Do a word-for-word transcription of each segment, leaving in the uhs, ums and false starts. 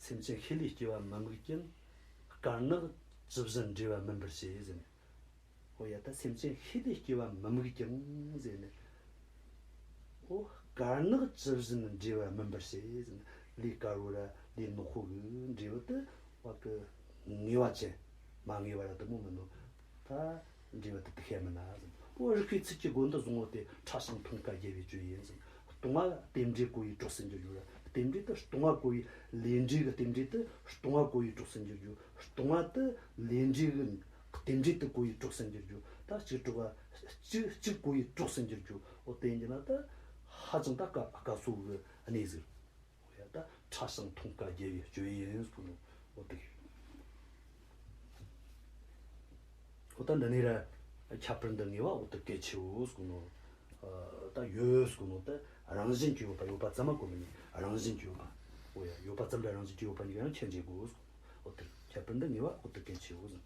སེམས་ཅན་ཤེས་ལས་སྐྱེ་བ་མི་དམིགས་ཀྱང་། དཀར་ནག་ཇི་བཞིན་འབྲེལ་བ་མིན་པར་བྱེད་ཟེར་ནས། འོ་ཡ། ད་སེམས་ཅན་ཤེས་ལས་སྐྱེ་བ་མི་དམིགས་ཀྱང་ཟེར་ནས། འོ། དཀར་ནག་ཇི་བཞིན་འབྲེལ་བ་མིན་པར་བྱེད་ཟེར་ནས། ལས་དཀར་བོ་ར་ལས་ནག་པོ་གི་འབྲས་བུ་དེ་བ་གི་ངེས་པ་ཅན་མ་ངེས་པ་ར་དེ་མོ་མིན་ནོ། ད་འབྲས་བུ་དེ་དེ་ཤེས་མིན་ན་ཟེར། འོ། རིགས་པའི་ཚུལ་གྱི་སྒོ་འདི་བཟང་བོ་སྟེ། ཕྲ་ཞིང་མཐོང་དཀའ་རྒྱལ་བའི་སྤྱོད་ཡིན་ཟེར། སྟོང་པ་རྟེན་འབྲེལ་གོ་བའི་གྲོགས་སུ་འགྱུར་རྒྱུ་ར། རྟེན་འབྲེལ་དེ་སྟོང་པ་གོ་བའི། ལས་འབྲས་ཀྱི་རྟེན་འབྲེལ་དེ་སྟོང་པ་གོ་བའི་གྲོགས་སུ་འགྱུར་རྒྱུ། སྟོང་པ་དེ་ལས་འབྲས་ཀྱི་རྟེན་འབྲེལ་དེ་གོ་བའི་གྲོགས་སུ་འགྱུར་རྒྱུ། ད་གཅིག་གྲོགས་པ་གཅིག་གཅིག་གོ་བའི་གྲོགས་སུ་འགྱུར་རྒྱུ། འོ། དེ་ཡིན་ན་ད་ཧ་ཅང་ད་སྐབས་སྐབས་སུ་གི་གནས་ཟིག། འོ་ཡ། ད་ཕྲ་ཞིང་མཐོང་དཀའ་རྒྱལ་བའི་སྤྱོད་ཡིན་ཟེར་གོ་ནོ། འོ་དེ། འོ་ད་འདི་ནས་ར་ཁྱད་པར་འདི་ངེས་པ་འོ་དེ་གལ་ཆེའོ་ཟེར་གོ་ནོ། ཨ། ད་ཡོད་ཟེར་གོ་ནོ་ད་རང་བཞིན་གྱིས་ཡོད་པ། ཡོད་པ་ཙམ་མ་གོ་མི་ནི་རང་བཞིན་གྱིས་ཡོད་པ། འོ་ཡ། ཡོད་པ་ཙམ་ར་རང་བཞིན་གྱིས་ཡོད་པ་གཉིས་ཀ་ཡང་ཁྱད་འབྱེད་དགོས་ཟེར་གོ་ནོ། འོ་དེ་ཁྱད་པར་འདི་ངེས་པ་འོ་དེ་གལ་ཆེའོ་ཟེར།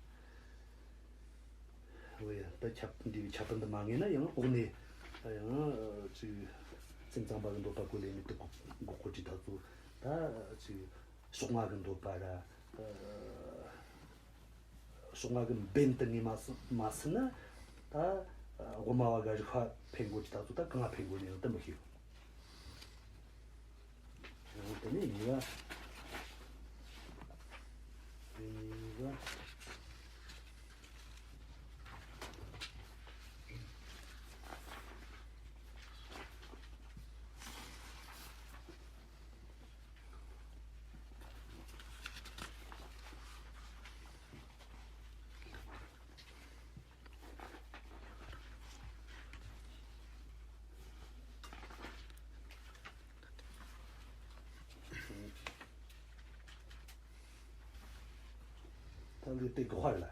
འོ་ཡ། ད་ཁྱད་འདི་ཁྱད་པར་འདི་མ་ངེས་ན་ཡང་འོག་ནས་ཡང་ཅིག་སེམས་ཙམ་པ་གི་འདོད་པ་གོ་ལས་ནི་དེ་འགོག་གོ་དུས་ད་ཚོ་ད་ཅིག་ཕྱོགས་སྔ་གི་འདོད་པ་ར། ཕྱོགས་སྔ་གི་འབེན་དེ་ངོས་མ་ཟིན་མ་ཟིན་ན། ད་དབུ་མ་བ་ག་རིགས་པ་འཕེན་དགོས་ཀྱི། ད་ཚོ་ད་གང་ང་འཕེན་དགོས་ནི་ཡང་དེ་མི་ཤེས། ཡང་དེ་ནས་ངེས་པ། ངེས་པ། ད་ལུགས་དེ་དགག་པ་རེད་ལ།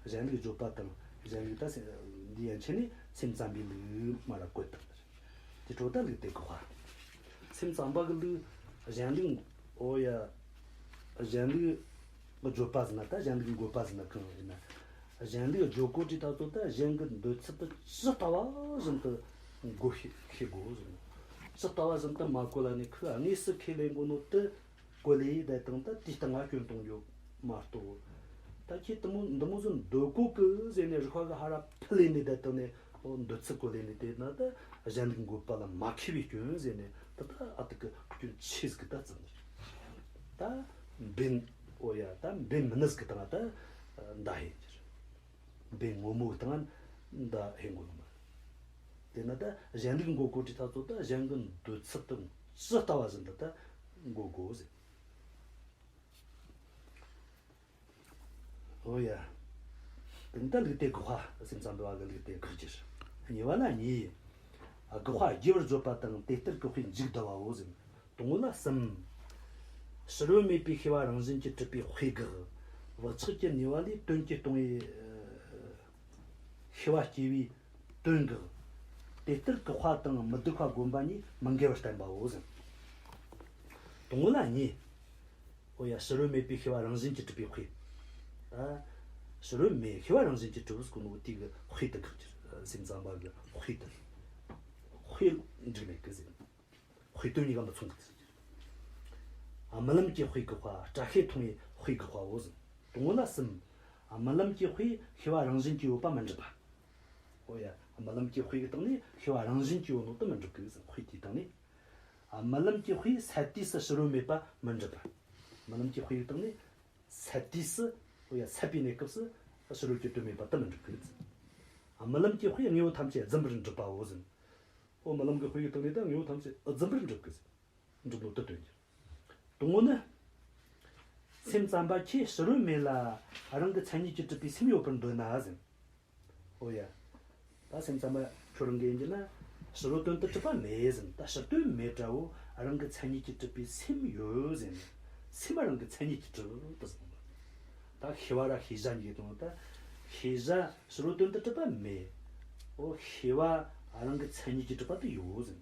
གཞན་ལུགས་བརྗོད་པ་དང་། གཞན་ལུགས་ད་སེམས་འདི་ཡན་ཆད་ནས་སེམས་ཙམ་པའི་ལུགས་མ་ར་བཀོད་དང་། དེ་འཕྲོ་ད་ལུགས་དེ་དགག་པ། སེམས་ཙམ་པ་གི་ལུགས་གཞན་ལུགས། འོ་ཡ། གཞན་ལུགས་བརྗོད་པ་ཟེར་ན། ད་གཞན་ལུགས་འགོད་པ་ཟེར་ན་གང་ཡིན་ན། གཞན་ལུགས་བརྗོད་གོ་དུས་ད་ཚོ་ད་གཞན་གྱི་འདོད་ཚུལ་དེ་ཇི་ལྟ་བ་བཞིན་དུ་འགོད་ཤེས་ཤེས་དགོས་ཟེར། ཇི་ལྟ་བ་བཞིན་དུ་མ་གོ་ལ་ནི་ཁོས་དངོས་སུ་ཁས་ལེན་གོ་ནོ་དེ་གོ་ལས་བསྡད་བཏང་། ད་དེའི་སྟེང་ང་སྐྱོན་གཏོང་རྒྱུ་མ་གཏོགས། ད་ཁྱེད་དེ་མོ་འདི་མོ་ཟིག་འདོད་གོ་གི་ཟེར་ནས་རིགས་པ་གིས་ཧར་ར་ཕུལ་ལས་ནས་བསྡད་བཏང་ནས། འོ། འདོད་ཚུལ་གོ་ལས་ནས་བསྡད་ན་ད་གཞན་ལུགས་འགོད་པ་ལ་མ་མཁས་པའི་སྐྱོན་ཟེར་ནས། ད་ད་ཨ་ཐུར་གི་སྐྱོན་ཆེ་ཟིག་གི་ད་བརྩི་ནི་རེད། ད་འབེན། འོ་ཡ། ད་འབེན་མིན་ནི་ཟིག་གི་སྟེང་ང་ད་མདའ་འཕེན་རྒྱུ་རེད། འབེན་ངོ་མ་གི་སྟེང་ང་མདའ་འཕེན་དགོས་ནི་མ་རེད། དེ་ན་ད་གཞན་ལུགས་འགོད་གོ་དུས་ད་ཚོ་ད་གཞན་གྱི་འདོད་ཚུལ་དེ་ཇི་ལྟ་བ་བཞིན་དུ་ད་འགོད་དགོས་ཟེར། འོ་ཡ། དེ་ནི་ད་ལུགས་དེ་དགག་པ། སེམས་ཙམ་པ་གི་ལུགས་དེ་དགག་རྒྱུ་རེད། གཉིས་པ་ལ་གཉིས། དགག་པ་རྒྱས་པར་བརྗོད་པ་དང་། དེ་ལྟར་དགག་པའི་མཇུག་བསྡུ་བའོ་ཟེར། དང་པོ་ལ་གསུམ། ཕྱི་རོལ་མེད་པའི་ཤེས་པ་རང་བཞིན་གྱིས་གྲུབ་པའི་དཔེ་དགག། བག་ཆགས་ཀྱི་ནུས་པ་ལས་དོན་གྱིས་སྟོང་བའི་ཤེས་པ་སྐྱེ་བའི་དོན་དགག། དེ་ལྟར་དགག་པ་དང་མི་སྡུག་པ་བསྒོམ་པ་གཉིས་མི་འགལ་བར་བསྟན་པའོ་ཟེར། དང་པོ་ལ་གཉིས། འོ་ཡ། ཕྱི་རོལ་མེད་པའི་ཤེས་པ་རང་བཞིན་གྱིས་གྲུབ་པའི་དཔེ། ད་ཕྱི་རོལ་མེད། ཤེས་པ་རང་བཞིན་གྱིས་གྲུབ་ཟེར་གོ་ནོ་དེ་གི་དཔེ་དེ་དགག་རྒྱུ། སེམས་ཙམ་པ་གི་དཔེ་དེ། དཔེ་འགྲིག་མེད་གི་ཟེར། དཔེ་དོན་གཉིས་ཀ་མི་མཚུངས་གི་ཟེར། རྨི་ལམ་གྱི་དཔེ་དགག་པ། སྐྲ་ཤད་མཐོང་བའི་དཔེ་དགག་པའོ་ཟེར། དང་པོ་ལ་གསུམ། རྨི་ལམ་གྱི་དཔེ་ཤེས་པ་རང་བཞིན་གྱིས་ཡོད་པ་མི་འགྲུབ་པ། འོ་ཡ། རྨི་ལམ་གྱི་དཔེ་གི་སྟེང་ནས་ཤེས་པ་རང་བཞིན་གྱིས་ཡོད་ནོ་དེ་མི་འགྲུབ་གི་ཟེར། དཔེ་དེའི་སྟེང་ནས། རྨི་ལམ་གྱི་དཔེ་སད་དུས་སུ་ཕྱི་རོལ་མེད་པ་མི་འགྲུབ་པ། རྨི་ལམ་གྱི་དཔེ་གི་སྟེང་ནས་སད་དུས་སུ། འོ་ཡ། སད་པའི་གནས་སྐབས་སུ་ཕྱི་རོལ་གྱི་དོན་མེད་པ་དེ་མི་འགྲུབ་གི་ཟེར། རྨི་ལམ་གྱི་དཔེས་དངོས་པོ་ཐམས་ཅད་རྫུན་པར་འགྲུབ་པའོ་ཟེར། འོ། རྨི་ལམ་གྱི་དཔེ་གི་སྟེང་ནས་ད་དངོས་པོ་ཐམས་ཅད་རྫུན་པར་འགྲུབ་གི་ཟེར། འགྲུབ་ནོ་དེ་སྟོན་རྒྱུ། དང་པོ་ནི། སེམས་ཙམ་པ་ཁྱེད་ཕྱི་རོལ་མེད་ལ་རང་གི་མཚན་ཉིད་ཀྱིས་གྲུབ་པའི་སེམས་ཡོད་པར་འདོད་ན་ཟེར། འོ་ཡ། ད་སེམས་ཙམ་པ་ཁྱོད་རང་གིས་ཡིན་གྱི་ན་ཕྱི་རོལ་དོན་དུ་གྲུབ་པ་མེད་ཟེར། ད་ཕྱི་དོན་མེད་འདྲ་བོ་རང་གི་མཚན་ཉིད་ཀྱིས་གྲུབ་པའི་སེམས་ཡོད་ཟེར་ནས། སེམས་རང་གི་མཚན་ཉིད་ཀྱིས་གྲུབ་དུ་ཟེར། ད་ཤེས་པ་ར་ཤེས་བྱ་གཉིས་ཀྱི་དོན་ད། ཤེས་བྱ་ཕྱི་རོལ་དོན་དུ་གྲུབ་པ་མེད། འོ། ཤེས་པ་རང་གི་མཚན་ཉིད་ཀྱིས་གྲུབ་པ་དེ་ཡོད་ཟེར།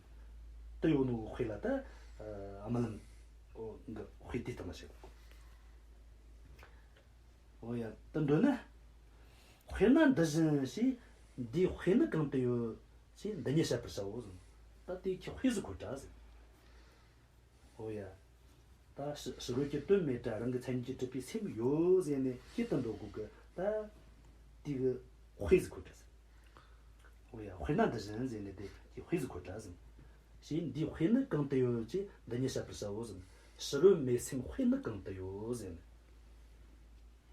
དེ་ཡོད་ནོ་གི་དཔེ་ལ་ད་རྨི་ལམ། འོ། གི་དཔེ་དེ་ལྟ་མ་བྱེད། འོ་ཡ། དེ་འདོད་ན། དཔེར་ན་འདི་བཞིན་ཞེས། འདིའི་དཔེ་ནི་གང་དུ་ཡོད་ཅེས་འདི་ཉིད་བཤད་པར་བྱའོ་ཟེར། ད་དེའི་ཁྱེད་དཔེ་ཟིག་གོ་དྲ་ཟེར། འོ་ཡ། ད་ཕྱི་ཕྱི་རོལ་གྱི་དོན་མེད་དྲ་རང་གི་མཚན་ཉིད་ཀྱིས་གྲུབ་པའི་སེམས་ཡོད་ཟེར་ནས་སྐྱིད་དུ་འགྲོ་དགོས་གི། ད་དེ་གི་དཔེ་ཟིག་གོ་དྲ་ཟེར། འོ་ཡ། དཔེར་ན་འདི་བཞིན་ཟེར་ནས་དེ་དེ་དཔེ་ཟིག་གོ་དྲ་ཟེར། ཞེས་འདིའི་དཔེ་ནི་གང་དུ་ཡོད་ཅེས་འདི་ཉིད་བཤད་པར་བྱའོ་ཟེར། ཕྱི་རོལ་མེད་སེམས་དཔེ་ནི་གང་དུ་ཡོད་ཟེར་ནས།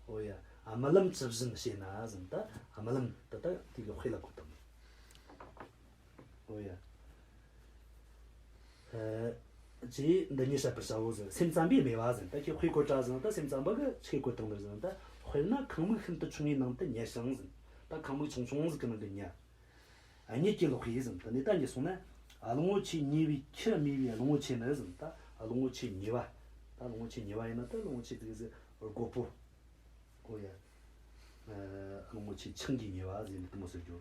འོ་ཡ། རྨི་ལམ་ཇི་བཞིན་ཞེ་ན་ཟེར། ད་རྨི་ལམ་ད་ལྟ་དེ་གི་དཔེ་ལ་གོ་དང་། འོ་ཡ། ཨ། ཅེས་འདི་ཉིད་བཤད་པར་བྱའོ་ཟེར། སེམས་ཙམ་པས་སྨྲས་པ་ཟེར། ད་ཁྱེད་དཔེ་གོ་དྲ་ཟེར། ད་སེམས་ཙམ་པ་གིས་ཆི་གོ་བཏང་ནི་ཟེར། ད་དཔེར་ན་ཁང་མིག་ཤིན་ཏུ་ཆུང་ངུའི་ནང་དུ་ཉལ་ཞིང་ཟེར། ད་ཁང་མིག་ཆུང་ཆུང་ཟིག་གི་ནང་གི་ཉལ། གཉིད་ཀྱིས་ལོག་པས་ཟེར། ད་ནི་ད་ཉལ་སོང་ན། གླང་པོ་ཆེ་ཉེ་བའི་ཁྱི་རྨིས་པའི་གླང་པོ་ཆེ་ནི་ཟེར། ད་གླང་པོ་ཆེ་ཉེ་བ། ད་གླང་པོ་ཆེ་ཉེ་བ་ཡིན་ན་ད་གླང་པོ་ཆེ་དེ་ཟེར་རྒོད་པོ། ཨོ་ཡ། ཨ། གླང་པོ་ཆེ་ཆང་གིས་ཉེ་བ་ཟེར་ནས་དེ་མོ་ཟེར་རྒྱུ།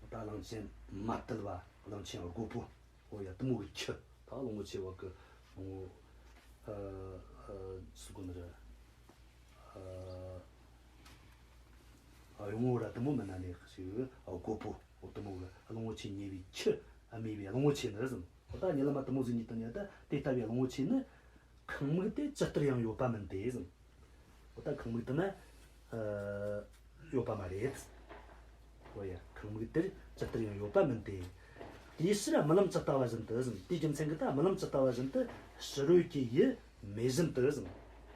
ད་གླང་ཆེན་མ་དུལ་བ། གླང་ཆེན་རྒོད་པོ། ཨོ་ཡ། དེ་མོ་གི་ཁྱི། ད་གླང་པོ་ཆེ་བ་གི་གླང་པོ། ཨ། ཨ། སུ་གོ་ནི་རེད། ཨ། ཨ། གཡུང་བོ་ར་དེ་མོ་མིན་ན་ནི་ཞིག་ཨ། རྒོད་པོ། ཨོ་དེ་མོ་གི་གླང་པོ་ཆེ་ཉེ་བའི་ཁྱི་རྨིས་པའི་གླང་པོ་ཆེ་ནི་ཟེར། ཨོ་ད་རྨི་ལམ་མ་དེ་མོ་ཟིག་རྨིས་བཏང་ན་ད་དེ་ལྟ་བུའི་གླང་པོ་ཆེ་ནི། ཁང་མིག་དེ་ཇི་ལྟར་ཡང་ཡོད་པ་མིན་ཏེ་ཟེར། འོ་ད་ཁང་མིག་དེ་ན། ཨ། ཡོད་པ་མ་རེད། འོ་ཡ། ཁང་མིག་དེར་ཇི་ལྟར་ཡང་ཡོད་པ་མིན་ཏེ། དེའི་ཕྱིར་རྨི་ལམ་ཇི་ལྟ་བ་བཞིན་དུ་ཟེར། དེའི་རྒྱུ་མཚན་གྱིས་ད་རྨི་ལམ་ཇི་ལྟ་བ་བཞིན་དུ་ཕྱི་རོལ་གྱི་ཡུལ་མེད་བཞིན་དུ་ཟེར།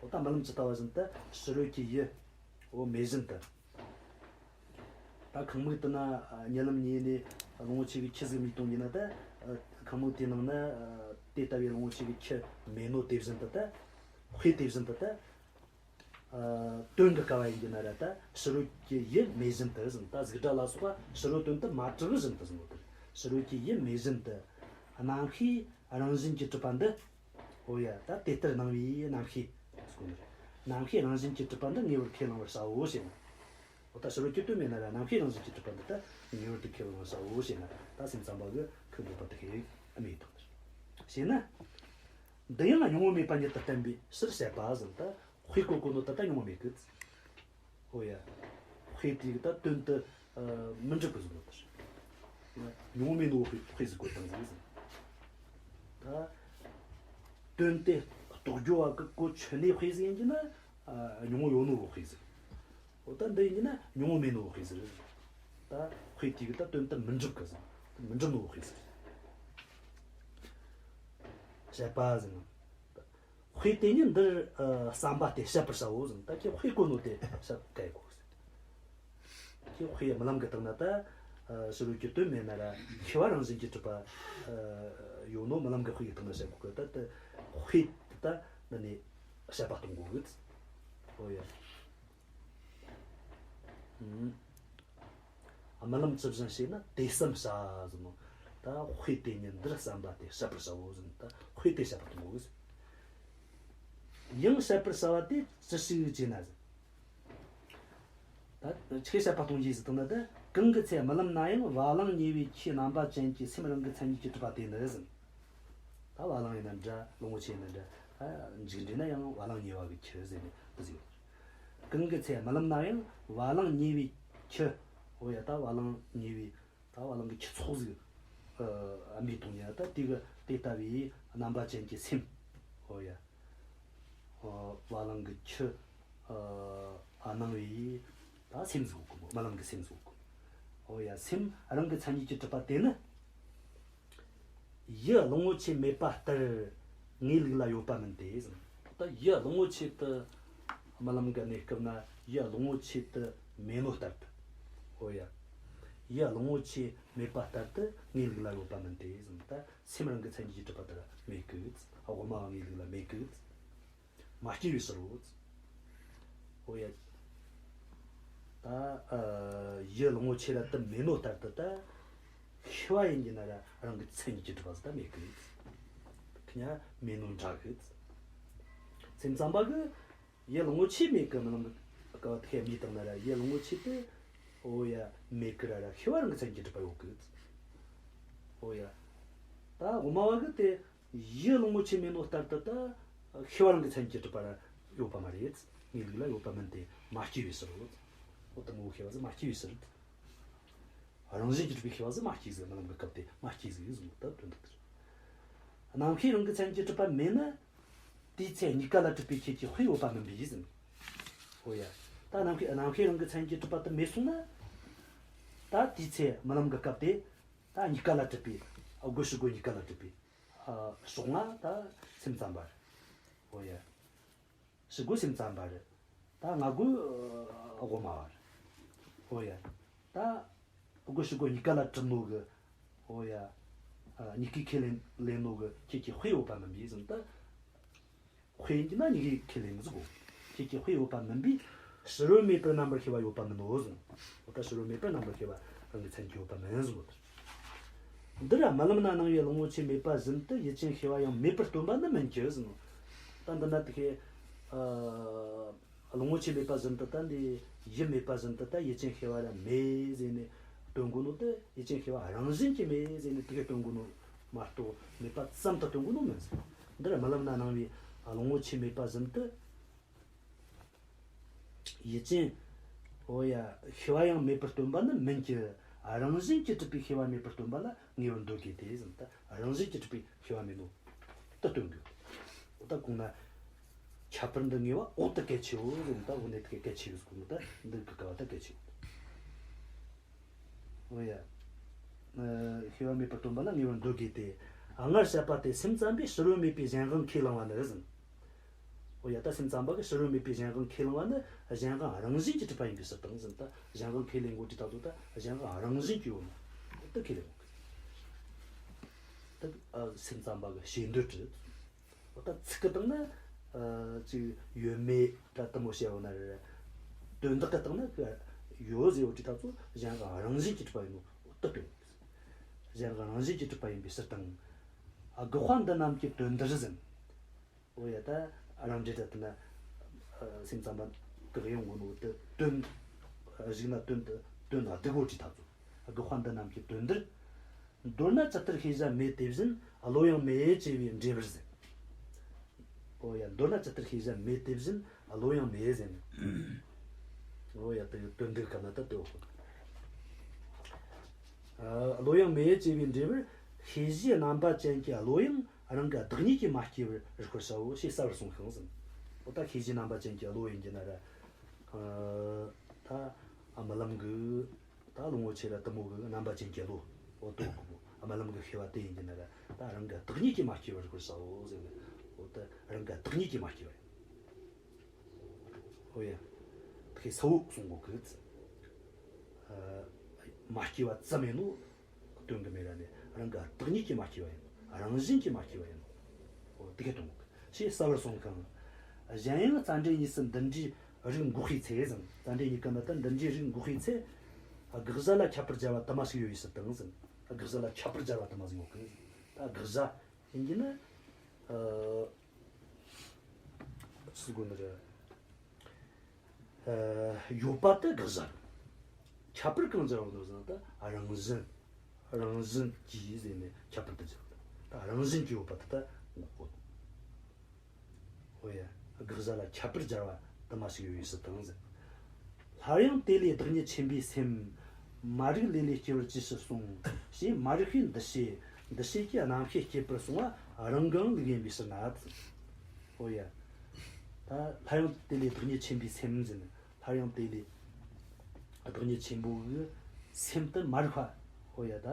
འོ་ད་རྨི་ལམ་ཇི་ལྟ་བ་བཞིན་དུ་ཕྱི་རོལ་གྱི་ཡུལ། འོ་མེད་བཞིན་དུ། ད་ཁང་མིག་དེ་ན། ཨ། རྨི་ལམ་རྨིས་ནས་གླང་པོ་ཆེ་གི་ཁྱི་ཟིག་རྨིས་བཏང་ཡིན་ན་ད། ཨ། ཁང་མིག་དེའི་ནང་ན། ཨ། དེ་ལྟ་བུའི་གླང་པོ་ཆེ་གི་ཁྱི་མེད་ནོ་དེ་བཞིན་དུ་ད། དཔེ་དེ་བཞིན་དུ་ད། ཨ། དོན་གྱི་སྐབས་ཡིན་གྱི་ན་ར་ད་ཕྱི་རོལ་གྱི་ཡུལ་མེད་བཞིན་དུ་ཟེར། ད་གཟུགས་སྒྲ་ལ་སོགས་པ་ཕྱི་རོལ་དོན་དུ་མ་གྲུབ་བཞིན་དུ་ཟེར་ནོ་དེ། ཕྱི་རོལ་གྱི་ཡུལ་མེད་བཞིན་དུ། རྣམ་ཤེས་རང་བཞིན་གྱིས་གྲུབ་པ་འདི། འོ་ཡ། ད་དེ་ལྟར་སྣང་བའི་རྣམ་ཤེས་ཟེར་གོ་ནི་རེད། རྣམ་ཤེས་རང་བཞིན་གྱིས་གྲུབ་པ་འདི་ངེས་པར་ཁས་བླང་བར་བྱའོ་ཞེ་ན། འོ་ད་ཕྱི་རོལ་གྱི་དོན་མེད་ན་ར་རྣམ་ཤེས་རང་བཞིན་གྱིས་གྲུབ་པ་འདི་ད་ངེས་པར་དུ་ཁས་བླང་བར་བྱའོ་ཞེ་ན། ད་སེམས་ཙམ་པ་གིས་ཁོའི་འདོད་པ་དེ་ཤེས་རྨིས་བཏང་ནི་རེད། ཞེ་ན། འདི་ཡང་མྱོང་བ་མེད་པ་ཉིད་དུ་བསྟན་པའི་ཕྱིར་བཤད་པ་ཟེར། ད་དཔེ་བཀོད་གོ་ནོ་ད་ལྟ་མྱོང་བ་མེད་གི། ཨོ་ཡ། དཔེ་དེ་གི་ད་དོན་དུ། ཨ། མི་འགྲུབ་གི་ཟེར་ནོ་ད། མྱོང་བ་མེད་ནོ་དཔེ་དཔེ་ཟིག་བཀོད་བཏང་ཟིག་ཟེར། ད་དོན་དེ་རྟོགས་རྒྱུ་བ་གི་གོ་ཆོད་ནི་དཔེ་ཟིག་ཡིན་གྱི་ན། ཨ། མྱོང་བ་ཡོད་ནོ་གི་དཔེ་ཟིག། འོ་ད་འདི་ཡིན་གྱི་ན་མྱོང་བ་མེད་ནོ་གི་དཔེ་ཟིག་རེད། ད་དཔེ་དེ་གི་ད་དོན་དུ་མི་འགྲུབ་གི་ཟེར། མི་འགྲུབ་ནོ་གི་དཔེ་ཟིག་རེད། བཤད་པ་ཟེར་ན། དཔེ་དེ་ཉིད་འདིར། ཨ། བསམ་པ་སྟེ་བཤད་པར་བྱའོ་ཟེར། ད་ཁྱེད་དཔེ་གོ་ནོ་དེ་བཤད་ག་ཡི་གོ་ཟེར། ཁྱེད་དཔེ་རྨི་ལམ་གི་སྟེང་ན་ད། ཨ། ཕྱི་རོལ་གྱི་དོན་མེད་ན་ར་ཤེས་པ་རང་བཞིན་གྱིས་གྲུབ་པ། ཨ། ཡོད་ནོ་རྨི་ལམ་གི་དཔེ་གི་སྟེང་ན་བཤད་གོ་གི། ད་ད་དཔེ་ད་འདི་ནས་བཤད་པ་གཏོང་གོ་གི། ཨོ་ཡ། ཨུམ། རྨི་ལམ་ཇི་བཞིན་ཞེ་ན་དེ་བསམ་བྱ་ཟེར་ནོ། ད་དཔེ་དེ་ཉིད་འདིར་བསམ་པ་སྟེ་བཤད་པར་བྱའོ་ཟེར། ད་དཔེ་དེ་བཤད་པ་གཏོང་གོ་གི། ཡང་བཤད་པར་བྱ་བ་དེ་ཅི་ཞིག་ཅེ་ན་ཟེར། ད་ཆི་བཤད་པ་གཏོང་རྒྱུ་ཟེར་བཏང་ན། ད་གང་གི་ཚེ་རྨི་ལམ་ན་ཡང་བ་ལང་ཉེ་བའི་ཁྱིའི་རྣམ་པ་ཅན་གྱི་སེམས་རང་གི་མཚན་ཉིད་ཀྱིས་གྲུབ་པ་དེ་ནི་ཟེར། ད་བ་ལང་ཡིན་ན་འདྲ། གླང་པོ་ཆེ་ཡིན་ན་འདྲ། ཨ། མཇུག་འབྲས་ན་ཡང་བ་ལང་ཉེ་བ་གི་ཁྱི་ཟེར་ནས་འདི་ཟེར། གང་གི་ཚེ་རྨི་ལམ་ན་ཡང་བ་ལང་ཉེ་བའི་ཁྱི། འོ་ཡ། ད་བ་ལང་ཉེ་བའི། ད་བ་ལང་གི་ཁྱུ་ཚོགས་ཟིག་ཨ། རྨིས་བཏང་ཡ། ད་དེ་གི་དེ་ལྟ་བུའི་རྣམ་པ་ཅན་གྱི་སེམས། འོ་ཡ། ཨ། བ་ལང་གི་ཁྱུ། ཨ། ཨ། སྣང་བའི་ད་སེམས་ཟིག་གོ་གི་མོ། རྨི་ལམ་གི་སེམས་ཟིག་གོ་གི། འོ་ཡ། སེམས་རང་གི་མཚན་ཉིད་ཀྱིས་གྲུབ་པ་དེ་ནི། ཡུལ་གླང་པོ་ཆེ་མེད་པ་ལྟར་ངའི་ལུགས་ལ་ཡོད་པ་མིན་ཏེ་ཟེར། ད་ཡུལ་གླང་པོ་ཆེ་དེ་རྨི་ལམ་གི་གནས་སྐབས་ན་ཡུལ་གླང་པོ་ཆེ་དེ་མེད་ནོ་ལྟར་དུ། ཨོ་ཡ། ཡུལ་གླང་པོ་ཆེ་མེད་པ་ལྟར་དུ་ངའི་ལུགས་ལ་ཡོད་པ་མིན་ཏེ་ཟེར། ད་སེམས་རང་གི་མཚན་ཉིད་ཀྱིས་གྲུབ་པ་ལྟར་མེད་གི། དབུ་མ་བ་ངའི་ལུགས་ལ་མེད་གི། མ་སྐྱེས་པའི་ཕྱིར་རོ། ཨོ་ཡ། ད་ཨ་ཡུལ་གླང་པོ་ཆེ་ར་དེ་མེད་ནོ་ལྟར་དུ་ད་ཤེས་པ་ཡིན་གྱི་ན་ར་རང་གི་མཚན་ཉིད་ཀྱིས་གྲུབ་པ་ཟིག་ད་མེད་གི། ཁི་ཉ་མེད་ནོ་འདྲ་གི། སེམས་ཙམ་པ་གིས་ཡུལ་གླང་པོ་ཆེ་མེད་གི་རྨི་ལམ་གི་སྐབས་དེ་མི་བཏང་ན་ར་ཡུལ་གླང་པོ་ཆེ་དེ། ཨོ་ཡ། མེད་གི་ར་ར་ཤེས་པ་རང་གི་མཚན་ཉིད་ཀྱིས་གྲུབ་པ་ཡོད་གི། ཨོ་ཡ། ད་དབུ་མ་བ་གིས་དེ། ཡུལ་གླང་པོ་ཆེ་མེད་ནོ་ལྟར་དུ་ད་ཤེས་པ་རང་གི་མཚན་ཉིད་ཀྱིས་གྲུབ་པ་ར་ཡོད་པ་མ་རེད། ངའི་ལུགས་ལ་ཡོད་པ་མིན་ཏེ་མ་སྐྱེས་པའི་ཕྱིར་རོ། འོ་དེ་མོ་ཤེས་པ་ཟིག་མ་སྐྱེས་པའི་ཕྱིར། རང་བཞིན་གྱིས་གྲུབ་པའི་ཤེས་པ་ཟིག་མ་སྐྱེས་ཟིག་རྨི་ལམ་གྱི་སྐབས་དེ་མ་སྐྱེས་ཟིག་ཟེར་ནོ་ད་དོན་དག་དེ་རེད། རྣམ་ཤེས་རང་གི་མཚན་ཉིད་ཀྱིས་གྲུབ་པ་མེད་ན། དེའི་ཚེ་གཉིས་ཀ་ལ་གྲུབ་པའི་ཁྱད་ཀྱི་དཔེ་ཡོད་པ་མིན་པས་ཟེར། འོ་ཡ། ད་རྣམ་ཤེས་རྣམ་ཤེས་རང་གི་མཚན་ཉིད་ཀྱིས་གྲུབ་པ་དེ་མེད་སོང་ན། ད་དེའི་ཚེ་རྨི་ལམ་གྱི་སྐབས་དེ། ད་གཉིས་ཀ་ལ་གྲུབ་པའི། ཨ། སྒོ་ཕྱི་སྒོ་གཉིས་ཀ་ལ་གྲུབ་པའི། ཨ། ཕྱོགས་སྔ་ད་སེམས་ཙམ་པ་རེད། འོ་ཡ། ཕྱི་སྒོ་སེམས་ཙམ་པ་རེད། ད་སྔ་སྒོ་དབུ་མ་པ་རེད། འོ་ཡ། ད་སྒོ་ཕྱི་སྒོ་གཉིས་ཀ་ལ་གྲུབ་ནོ་གི། འོ་ཡ། ཨ། གཉིས་ཀས་ཁས་ལེན་ལེན་ནོ་གི་ཁྱད་ཀྱི་དཔེ་ཡོད་པ་མིན་པས་ཟེར། ད་དཔེ་ཡིན་གྱི་ན་གཉིས་ཀས་ཁས་ལེན་གི་ཟེར་གོ། ཁྱད་ཀྱི་དཔེ་ཡོད་པ་མིན་པས། ཕྱི་རོལ་མེད་པར་རྣམ་པར་ཤེས་པ་ཡོད་པ་མིན་ནོ་ཟེར། འོ་ད་ཕྱི་རོལ་མེད་པར་རྣམ་པར་ཤེས་པ་རང་གི་མཚན་ཉིད་ཡོད་པ་མིན་ཟེར་གོ། འདིར་རྨི་ལམ་ན་སྣང་བའི་གླང་པོ་ཆེ་མེད་པ་བཞིན་དུ་ཡུལ་ཅན་ཤེས་པ་ཡང་མེད་པར་སྟོན་པ་ནི་མིན་གྱི་ཟེར་ནོ། ད་འདི་ན་དེ་ཁའི། ཨ། གླང་པོ་ཆེ་མེད་པ་བཞིན་དུ་ད་འདི་ཡུལ་མེད་པ་བཞིན་དུ་ད་ཡུལ་ཅན་ཤེས་པ་ལ་མེད་ཟེར་ནས་སྟོན་གོ་ནོ་དེ། ཡུལ་ཅན་ཤེས་པ་རང་བཞིན་གྱིས་མེད་ཟེར་ནས་དེ་ཁའི་སྟོན་གོ་ནོ་མ་གཏོགས། མེད་པ་ཙམ་དུ་སྟོན་གོ་ནོ་མིན་ཟེར། འདིར་རྨི་ལམ་ན་སྣང་བའི་གླང་པོ་ཆེ་མེད་པ་བཞིན་དུ། ཡུལ་ཅན། འོ་ཡ། ཤེས་པ་ཡང་མེད་པར་སྟོན་པ་ནི་མིན་གྱི། རང་བཞིན་གྱིས་གྲུབ་པའི་ཤེས་པ་མེད་པར་སྟོན་པ་ལ་ངེས་པར་འདོད་དགོས་ཏེ་ཟེར། ད་རང་བཞིན་གྱིས་གྲུབ་པའི་ཤེས་པ་མེད་ནོ་དེ་སྟོན་དགོས། འོ་ད་གོང་ན་ཁྱད་པར་འདི་ངེས་པ་འོག་ཏུ་གལ་ཆེའོ་ཟེར། ད་འོ་ནས་དེ་གལ་ཆེ་གི་ཟེར་གོ་ནོ། ད་འདི་གི་སྐབས་ད་གལ་ཆེའོ། འོ་ཡ། ཨ། ཤེས་པ་མེད་པར་སྟོན་པ་ལ་ངེས་པར་འདོད་དགོས་ཏེ། སྔར་བཤད་པ་སྟེ་སེམས་ཙམ་པས་ཕྱི་རོལ་མེད་པའི་གཞན་དབང་ཁས་བླངས་པ་ནི་ཟེར། འོ་ཡ། ད་སེམས་ཙམ་པ་གིས་ཕྱི་རོལ་མེད་པའི་གཞན་དབང་ཁས་བླངས་པ་ནི་གཞན་དབང་རང་བཞིན་གྱིས་གྲུབ་པ་ཡིན་པའི་ཕྱིར་དང་ཟེར། ད་གཞན་དབང་ཁས་ལེན་གོ་དུས་ད་གཟོད་ད་གཞན་དབང་རང་བཞིན་གྱིས་ཡོད་ནོ་དེ་ཁས་ལེན་གོ་གི། ད། ཨ། སེམས་ཙམ་པ་གི་ཞེ་འདོད་རེད། འོ་ད་ཚིག་གི་སྟེང་ན། ཨ། ཅིག་ཡོད་མེད་ད་དེ་མོ་བཤད་ཡོད་ན་རེད། དོན་དག་གི་སྟེང་ན་གི་ཡོད་ཟེར་ཡོད་དུས་ད་གཟོད་གཞན་དབང་རང་བཞིན་གྱིས་གྲུབ་པ་ཡིན་ནོ་དེ་སྟོན། གཞན་དབང་རང་བཞིན་གྱིས་གྲུབ་པ་ཡིན་པའི་ཕྱིར་དང་། ཨ། དགག་པ་འདི་རྣམས་ཀྱི་དོན་འདིར་ཟེར། འོ་ཡ། ད་རང་འགྲེལ་ད་དེ་ན། ཨ། སེམས་ཙམ་པ་གིས་ཡོང་གོ་ནོ་དེ་དོན། གཞུག་ན་དོན་དེ་དོན་ལ་སྡུག་གོ་དུས་ད་གཟོད། དགག་པ་འདི་རྣམས་ཀྱི་དོན་འདིར། མདོར་ན་ཇི་ལྟར་ཤེས་བྱ་མེད་དེ་བཞིན་བློ་ཡང་མེད་ཅེས་པའི་འགྲེལ་པར་ཟེར། འོ་ཡ། མདོར་ན་ཇི་ལྟར་ཤེས་བྱ་མེད་དེ་བཞིན་བློ་ཡང་མེད་ཟེར་ནས། འོ་ཡ། དེ་དོན་འདི་ག་ན་ད་དེ་འོ། ཨ། བློ་ཡང་མེད་ཅེས་པའི་འགྲེལ་པར། ཤེས་བྱའི་རྣམ་པ་ཅན་གྱི་བློ་ཡང་རང་གི་བདག་ཉིད་ཀྱིས་མ་སྐྱེས་པར་རིག་པར་བྱའོ་ཞེས་གསལ་བར་གསུངས་ཤིང་ཟེར། འོ་ད་ཤེས་བྱའི་རྣམ་པ་ཅན་གྱི་བློ་ཡིན་གྱི་ན་ར། ཨ། ད་རྨི་ལམ་གྱི། ད་གླང་པོ་ཆེ་ར་དེ་མོ་གི་རྣམ་པ་ཅན་གྱི་བློ། འོ་དེ་གི་རྨི་ལམ་གྱི་ཤེས་པ་དེ་ཡིན་གྱི་ན་ར། ད་རང་གི་བདག་ཉིད་ཀྱིས་མ་སྐྱེས་པར་རིག་པར་བྱའོ་ཟེར་ནས། འོ་ད་རང་གི་བདག་ཉིད་ཀྱིས་མ་སྐྱེས་པར། འོ་ཡ། དེ་གསལ་བོ་གསུང་གོ་གི། ཨ། མ་སྐྱེས་པ་ཙམ་ཡིན་ནོ་སྟོན་གི་མེད་ར་ནས། རང་གི་བདག་ཉིད་ཀྱིས་མ་སྐྱེས་པ་ཡིན་ནོ། རང་བཞིན་གྱིས་མ་སྐྱེས་པ་ཡིན་ནོ། འོ་དེ་གི་སྟོན་གོ་གི། ཞེས་གསལ་བར་གསུངས་ཤིང་། གཞན་ཡང་རྩ་འགྲེལ་གཉིས་སུ་འདི་འདྲའི་རིགས་འགོག་པའི་ཚེ་ཟེར། རྩ་འགྲེལ་གཉིས་ཀ་ན་ད་འདི་འདྲའི་རིགས་འགོག་པའི་ཚེ། དགག་བྱ་ལ་ཁྱད་པར་སྦྱར་བ་དུ་མ་ཞིག་ཡོད་པའི་ཕྱིར་དང་ཟེར། དགག་བྱ་ལ་ཁྱད་པར་སྦྱར་བ་དུ་མ་ཞིག་ཡོད་གི། ད་དགག་བྱ་ཡིན་གྱི་ན། ཨ། ཟེར་གོ་ནི་རེད། ཨ། ཡོད་པ་དེ་དགག་བྱ་རེད། ཁྱད་པར་གང་སྦྱར་བ་ནོ་ཟེར་ན། ད་རང་བཞིན། རང་བཞིན་གྱིས་ཟེར་ནས་ཁྱད་པར་དེ་སྦྱར་བ། ད་རང་བཞིན་གྱིས་ཡོད་པ་དེ་ད་འགོག་གོ། འོ་ཡ། དགག་བྱ་ལ་ཁྱད་པར་སྦྱར་བ་དུ་མ་ཞིག་ཡོད་པའི་ཕྱིར་དང་ཟེར། སླར་ཡང་དེ་ལས་བདག་ཉིད་ཆེན་པོའི་སེམས། མ་རིག་ལས་ལས་སྐྱེ་བར་ཅི་ཕྱིར་གསུངས། ཞེས་མ་རིག་པའི་འདུ་བྱེད། འདུ་བྱེད་ཀྱི་རྣམ་ཤེས་སྐྱེད་པར་གསུངས་པ་རང་གང་ལུགས་ཡིན་པའི་ཕྱིར་ན། འོ་ཡ། ད་སླར་ཡང་དེ་ལས་བདག་ཉིད་ཆེན་པོའི་སེམས་ཟེར་ནས། སླར་ཡང་དེ་ལས་བདག་ཉིད་ཆེན་པོ་གི་སེམས་དེ་མ་རིག་པ། འོ་ཡ། ད་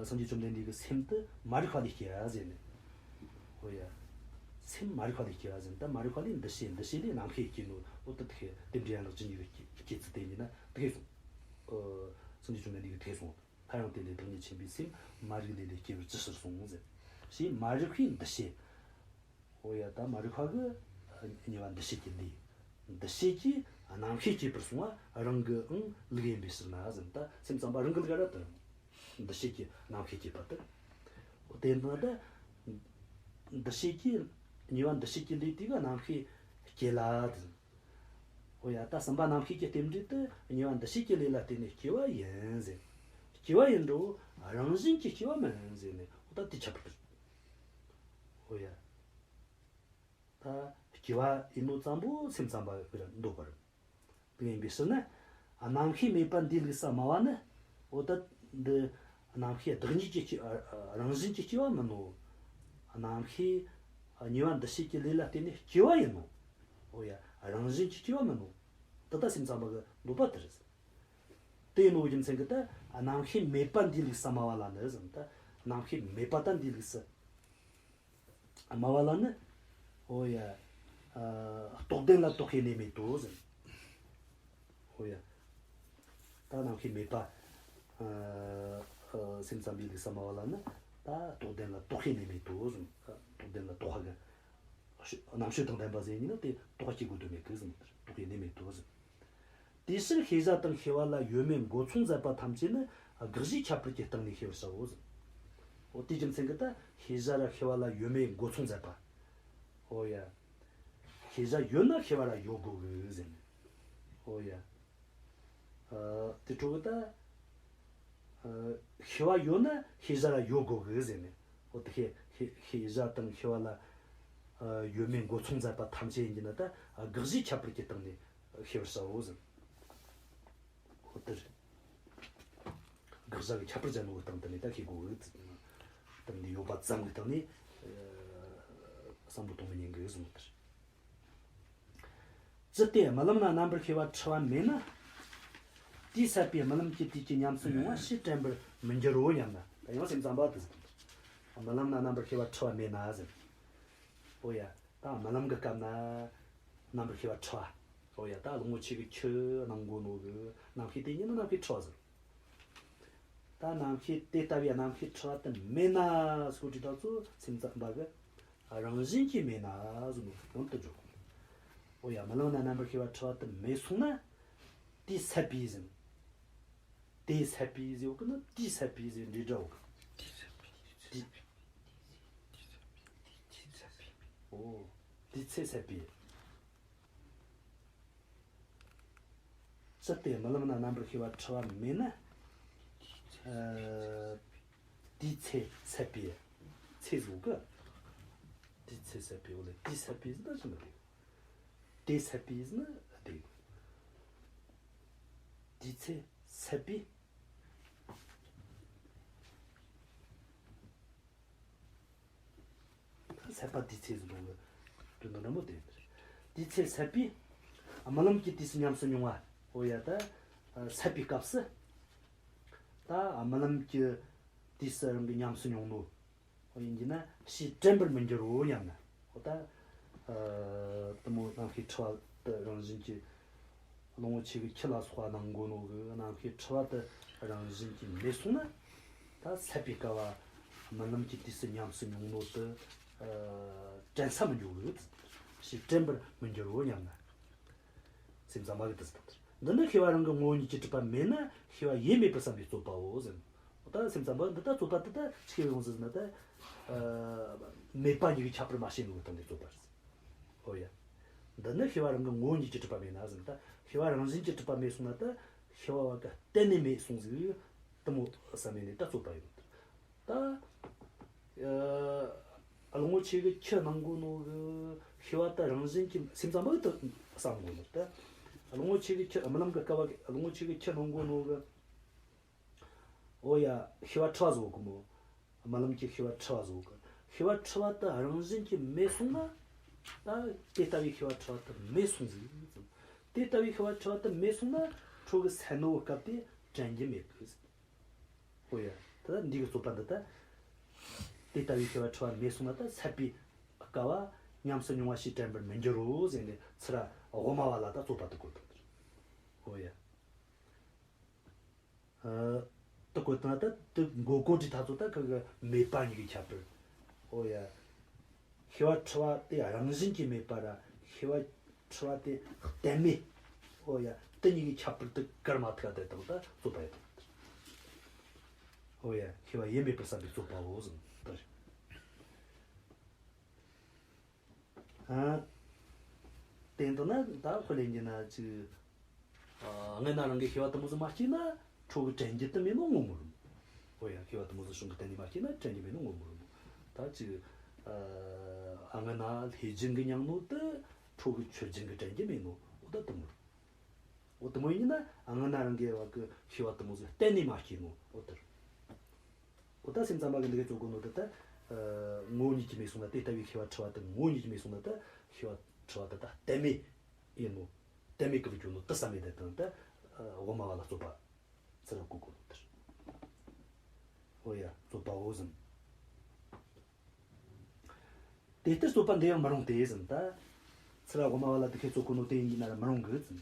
སངས་རྒྱས་བཅོམ་ལྡན་འདས་ཀྱི་སེམས་དེ་མ་རིག་པ་ལས་སྐྱེ་བ་ཟེར་ནས། འོ་ཡ། སེམས་མ་རིག་པ་ལས་སྐྱེ་བ་ཟེར་ནས། ད་མ་རིག་པ་ལས་འདུ་བྱེད། འདུ་བྱེད་ལས་རྣམ་ཤེས་སྐྱེ་ནོ། འོ་ད་དེ་གི་རྟེན་འབྲེལ་ཡན་ལག་བཅུ་གཉིས་ཀྱི་སྐྱེ་ཚུལ་དེ་ཡིན་ན་དེ་གི་གསུངས། ཨ། སངས་རྒྱས་བཅོམ་ལྡན་འདས་ཀྱིས་དེ་གསུངས། སླར་ཡང་དེ་ལས་བདག་ཉིད་ཆེན་པོའི་སེམས། མ་རིག་ལས་ལས་སྐྱེ་བར་ཅི་ཕྱིར་གསུངས་ཟེར། ཞེས་མ་རིག་པའི་འདུ་བྱེད། འོ་ཡ། ད་མ་རིག་པ་གི་གཉིས་པ་འདུ་བྱེད་ཀྱི་ལས། འདུ་བྱེད་ཀྱི་རྣམ་ཤེས་སྐྱེད་པར་གསུངས་པ་རང་གི་ཨང་ལུགས་ཡིན་པའི་ཕྱིར་ན་ཟེར། ད་སེམས་ཙམ་པ་རང་གི་ལུགས་ར་དེ། འདུ་བྱེད་ཀྱི་རྣམ་ཤེས་སྐྱེད་པ་དེ། འོ་དེ་ན་ད་འདུ་བྱེད་ཀྱི་གཉིས་པ་འདུ་བྱེད་ཀྱི་ལས་དེ་གི་རྣམ་ཤེས་སྐྱེད་ལ་དེ། འོ་ཡ། ད་གསུམ་པ་རྣམ་ཤེས་ཀྱི་རྟེན་འབྲེལ་དེ་གཉིས་པ་འདུ་བྱེད་ཀྱི་ལས་ལ་བརྟེན་ནས་སྐྱེ་བ་ཡིན་ཟེར། སྐྱེ་བ་ཡིན་འགྲོ། རང་བཞིན་གྱིས་སྐྱེ་བ་མིན་ཟེར་ནས། འོ་ད་དེ་ཁྱད་པར་དེ། འོ་ཡ། ད་སྐྱེ་བ་ཡིན་ནོ་ཙམ་པོ་སེམས་ཙམ་པ་གིས་ར་འདོད་པ་རེད། དེ་ཡིན་པའི་ཕྱིར་ན། རྣམ་ཤེས་མེད་པ་འདིའི་ལུགས་སུ་སྨྲ་བ་ནི། འོ་ད་འདི་རྣམ་ཤེས་བདག་ཉིད་ཀྱིས་སྐྱེ། ཨ། ཨ། རང་བཞིན་གྱིས་སྐྱེ་བ་མིན་ནོ། རྣམ་ཤེས་གཉིས་པ་འདུ་བྱེད་ཀྱི་ལས་ལ་བརྟེན་ནས་སྐྱེ་བ་ཡིན་ནོ། འོ་ཡ། རང་བཞིན་གྱིས་སྐྱེ་བ་མིན་ནོ། འདི་ད་སེམས་ཙམ་པ་གི་འདོད་པ་དེ་རེད། དེ་ཡིན་ནོ་རྒྱུ་མཚན་གྱིས་ད་རྣམ་ཤེས་མེད་པ་འདིའི་ལུགས་སུ་སྨྲ་བ་ལ་ནི་ཟེར། ད་རྣམ་ཤེས་མེད་པ་ད་འདིའི་ལུགས་སུ་སྨྲ་བ་ལ་ནི། འོ་ཡ། ཨ། རྟོགས་ལྡན་ལ་རྟོག་པའི་གནས་མེད་དོ་ཟེར། འོ་ཡ། ད་རྣམ་ཤེས་མེད་པ། ཨ། ཨ། སེམས་ཙམ་པའི་ལུགས་སུ་སྨྲ་བ་ལ་ནི། ད་རྟོགས་ལྡན་ལ་རྟོག་པའི་གནས་མེད་དོ་ཟེར། རྟོགས་ལྡན་ལ་རྟོག་པ་གི། རྣམ་དཔྱོད་དང་ལྡན་པ་ཟེར་ནི་ནི་དེ་རྟོག་པ་སྐྱེ་དགོས་དོན་མེད་གི་ཟེར། རྟོག་པའི་གནས་མེད་དོ་ཟེར། དེའི་ཕྱིར་ཤེས་བྱ་དང་ཤེས་པ་ལ་ཡོད་མེད་མགོ་མཚུངས་མཛད་པ་ཐམས་ཅད་ནི་དགག་གཞིའི་ཁྱད་པར་གྱི་སྟེང་ནས་ཤེས་པར་བྱའོ་ཟེར། འོ་དེའི་རྒྱུ་མཚན་གྱིས་ད་ཤེས་བྱ་ར་ཤེས་པ་ལ་ཡོད་མེད་མགོ་མཚུངས་མཛད་པ། འོ་ཡ། ཤེས་བྱ་ཡོད་ན་ཤེས་པ་ར་ཡོད་དགོས་གི་ཟེར་ནས། འོ་ཡ། ཨ། དེ་འཕྲོ་གི་ད། ཨ། ཤེས་པ་ཡོད་ན་ཤེས་བྱ་ར་ཡོད་དགོས་གི་ཟེར་ནས། འོ་དེ་ཤེས་ཤེས་ཤེས་བྱ་དང་ཤེས་པ་ལ། ཨ། ཡོད་མེད་མགོ་མཚུངས་མཛད་པ་ཐམས་ཅད་ཡིན་གྱི་ན་ད་དགག་གཞིའི་ཁྱད་པར་གྱི་སྟེང་ནས་ཤེས་པར་བྱའོ་ཟེར། འོ་དེ་རེད། དགག་བྱ་གི་ཁྱད་པར་ཅན་ནོ་གི་སྟེང་དུ་ནས་ད་ཤེས་དགོས་གི། སྟེང་ནས་ཡོད་པ་ཙམ་གྱི་སྟེང་ནས། ཨ། བསམ་བློ་གཏོང་མི་ཉན་གི་གསུངས་པ་དེ་རེད། ཅི་སྟེ་རྨི་ལམ་ན་རྣམ་པར་ཤེས་པ་འཁྲུལ་བ་མེད་ན། དེས་སད་པའི་རྨི་ལམ་གྱི་དུས་ཀྱི་ཉམས་སུ་མྱོང་བ་ཕྱིས་དྲན་པར་མི་འགྱུར་རོ་སྙམ་ན། ད་ཡང་སེམས་ཙམ་པ་དེ་ཟེར། རྨི་ལམ་ན་རྣམ་པར་ཤེས་པ་འཁྲུལ་བ་མེད་ན་ཟེར། འོ་ཡ། ད་རྨི་ལམ་གྱི་སྐབས་ན་རྣམ་པར་ཤེས་པ་འཁྲུལ་བ། འོ་ཡ། ད་གླང་པོ་ཆེ་གི་ཁྱི་སྣང་གོ་ནོ་གི་རྣམ་ཤེས་དེ་ཉིད་ནི་རྣམ་ཤེས་འཁྲུལ་བ་ཟེར། ད་རྣམ་ཤེས་དེ་ལྟ་བུའི་རྣམ་ཤེས་འཁྲུལ་བ་དེ་མེད་ན་ཟེར་གོ་དུས་ད་ཚོ་སེམས་ཙམ་པ་གི་རང་བཞིན་གྱིས་མེད་ན་ཟེར་ནོ་གི་དོན་དེ་འཇོག་གོ། འོ་ཡ། རྨི་ལམ་ན་རྣམ་པར་ཤེས་པ་འཁྲུལ་བ་དེ་མེད་སོང་ན། དེས་སད་པའི་ཟེར། དེས་སད་པའི་ཟེར་གོ་གི་ན་དེས་སད་པའི་ཟེར་འབྲེལ་སྒྲ་ཡོད་གི། དེས་སད་པའི། དེས། དེས་སད་པའི། འོ། དེས་ཚེ་སད་པའི། ཅི་སྟེ་རྨི་ལམ་ན་རྣམ་པར་ཤེས་པ་འཁྲུལ་བ་མེད་ན། ཨ། དེས་ཚེ་སད་པའི། ཚེ་ཟེར་གོ་གི། དེས་ཚེ་སད་པའི། འོ་ལེ། དེས་སད་པའི་ཟེར་ན་ཅི་མི་འདུག་དེས་སད་པའི་ཟེར་ན་འདུག་དེས་ཚེ་སད་པའི། སད་པ་དེས་ཚེ་ཟེར་ནོ་གི་དོན་དག་འདྲ་མོ་དེ་རེད། དེས་ཚེ་སད་པའི། རྨི་ལམ་གྱི་དུས་སུ་ཉམས་སུ་མྱོང་བ། འོ་ཡ། ད་སད་པའི་སྐབས་སུ་ད་རྨི་ལམ་གྱི་དུས་སུ་རང་གི་ཉམས་སུ་མྱོང་ནོ། འོ་ཡིན་གྱི་ན་ཕྱིས་དྲན་པར་མི་འགྱུར་རོ་སྙམ་ན། འོ་ད། ཨ། དེ་མོ་རྣམ་ཤེས་འཁྲུལ་བ་དེ་རང་བཞིན་གྱིས། གླང་པོ་ཆེ་གི་ཁྱི་ལ་སོགས་པ་སྣང་གོ་ནོ་གི་རྣམ་ཤེས་འཁྲུལ་བ་དེ་རང་བཞིན་གྱིས་མེད་སོང་ན། ད་སད་པའི་སྐབས་བ་རྨི་ལམ་གྱི་དུས་སུ་ཉམས་སུ་མྱོང་ནོ་དེ། ཨ། དྲན་ས་མི་འགྱོ་གི། ཕྱིས་དྲན་པར་མི་འགྱུར་རོ་སྙམ་ན། སེམས་ཙམ་པ་གིས་དེ་ཟེར་ཐལ། འདི་ནི་ཤེས་པ་རང་གི་ངོ་བོ་ཉིད་ཀྱིས་གྲུབ་པ་མེད་ན་ཤེས་པ་ཡེ་མེད་པར་བསམ་པའི་རྩོད་པའོ་ཟེར། ད་སེམས་ཙམ་པ་འདི་ལྟར་རྩོད་པ་འདི་ལྟར་ཆི་ཡོང་ཟེར་ན། ད་ཨ་མེད་པ་གཉིས་ཀྱི་ཁྱད་པར་མ་ཤེས་ནོ་གི་སྟེང་ནས་རྩོད་པ་རེད། འོ་ཡ། འདི་ནི་ཤེས་པ་རང་གི་ངོ་བོ་ཉིད་ཀྱིས་གྲུབ་པ་མེད་ན་ཟེར། ད་ཤེས་པ་རང་བཞིན་གྱིས་གྲུབ་པ་མེད་སོང་ན་ད་ཤེས་པ་བ་ག་གཏན་ནས་མེད་སོང་ཟིག་དེ་མོ་བསམ་ནས་ད་རྩོད་པ་ཡོང་། ད་ཨ་གླང་པོ་ཆེ་གི་ཁྱི་སྣང་གོ་ནོ་གི་ཤེས་པ་ད་རང་བཞིན་གྱིས་སེམས་ཙམ་པ་གིས་ད་བསམ་གོ་ནོ། ད་གླང་པོ་ཆེ་གི་ཁྱི། རྨི་ལམ་གི་སྐབས་བ་གླང་པོ་ཆེ་གི་ཁྱི་སྣང་གོ་ནོ་གི། འོ་ཡ། ཤེས་པ་འཁྲུལ་བ་ཟེར་གོ་གི་མོ། རྨི་ལམ་གྱི་ཤེས་པ་འཁྲུལ་བ་ཟེར་གོ་གི། ཤེས་པ་འཁྲུལ་བ་དེ་རང་བཞིན་གྱིས་མེད་སོང་ན། ད་དེ་ལྟ་བུའི་ཤེས་པ་འཁྲུལ་བ་དེ་མེད་སོང་ཟིག། དེ་ལྟ་བུའི་ཤེས་པ་འཁྲུལ་བ་དེ་མེད་སོང་ན་འཕྲོ་གི་སད་ནོ་གི་སྐབས་དེ་དྲན་རྒྱུ་མེད་གི། འོ་ཡ། ད་འདི་གི་རྩོད་པ་འདི་ད། དེ་ལྟ་བུའི་ཤེས་པ་འཁྲུལ་བ་མེད་སོང་ན་ད་སད་པའི་སྐབས་བ་ཉམས་སུ་མྱོང་བ་ཕྱིས་དྲན་པར་མི་འགྱུར་རོ་ཟེར་ནས་ཚུར་ར་དབུ་མ་བ་ལ་ད་རྩོད་པ་དེ་བཀོད་བཏང་། འོ་ཡ། ཨ། དེ་བཀོད་བཏང་ད་དེ་མགོ་བཀོད་དུས་ད་ཚོ་ད་ཁ་གི་མེད་པ་གཉིས་ཀྱི་ཁྱད་པར། འོ་ཡ། ཤེས་པ་འཁྲུལ་བ་དེ་རང་བཞིན་གྱིས་མེད་པ་ར་ཤེས་པ་འཁྲུལ་བ་དེ་གཏན་མེད། འོ་ཡ། དེ་གཉིས་ཀྱི་ཁྱད་པར་དེ་གར་མ་ཐུག་དེ་དང་ད་རྩོད་པ་ཡོད་དང་། འོ་ཡ། ཤེས་པ་ཡེ་མེད་པར་བསམ་པའི་རྩོད་པའོ་ཟེར་ནོ་དེ་རེད། ཨ། དེ་འདྲ་ན་ད་དཔེ་ལེན་རྒྱུ་ན་ཅིག། ཨ། སྔ་ན་རང་གི་ཤེས་པ་དེ་མོ་ཟིག་མ་སྐྱེས་ན་འཕྲོ་གི་དྲན་རྒྱུ་དེ་མེད་ནོ་ངོ་མ་རེད་མོ། འོ་ཡ། ཤེས་པ་དེ་མོ་ཟིག་བྱུང་གི་གཏན་ནས་མ་སྐྱེས་ན་དྲན་རྒྱུ་མེད་ནོ་ངོ་མ་རེད་མོ། ད་ཅིག། ཨ། སྔ་ན་ལྷས་བྱིན་གྱིས་མྱངས་ནོ་དེ་འཕྲོ་གི་མཆོད་སྦྱིན་གྱིས་དྲན་རྒྱུ་མེད་ནོ། འོ་ད་དེ་མོ་རེད། འོ་དེ་མོ་ཡིན་ན་སྔ་ན་རང་གི་བ་གི་ཤེས་པ་དེ་མོ་ཟིག་གཏན་ནས་མ་སྐྱེས་ནོ། འོ་དེ་རེད། འོ་ད་སེམས་ཙམ་པ་གིས་འདི་ག་རྩོད་གོ་ནོ་དེ་ད། ངོ་བོ་ཉིད་ཀྱིས་མེད་སོང་ན། དེ་ལྟ་བུའི་ཤེས་པ་འཁྲུལ་པ་དེ་ངོ་བོ་ཉིད་ཀྱིས་མེད་སོང་ན། ད་ཤེས་པ་འཁྲུལ་པ་དེ་ད་གཏན་མེད་ཡིན་ནོ། གཏན་མེད་གི་བུད་འགྱོ་ནོ་དེ་བསམ་མེད་དེ་དང་། ད་དབུ་མ་པ་ལ་རྩོད་པ་ཚུར་ར་བཀོད་གོ་ནོ་དེ་རེད། འོ་ཡ། རྩོད་པ་འོ་ཟིན། དེ་ལྟར་རྩོད་པ་འདི་ཡང་མི་རུང་སྟེ་ཟིན། ད་ཚུར་ར་དབུ་མ་པ་ལ་དེ་ཁས་རྩོད་གོ་ནོ་དེ་ཡིན་གྱི་ན་ར་མི་རུང་གི་ཟིན།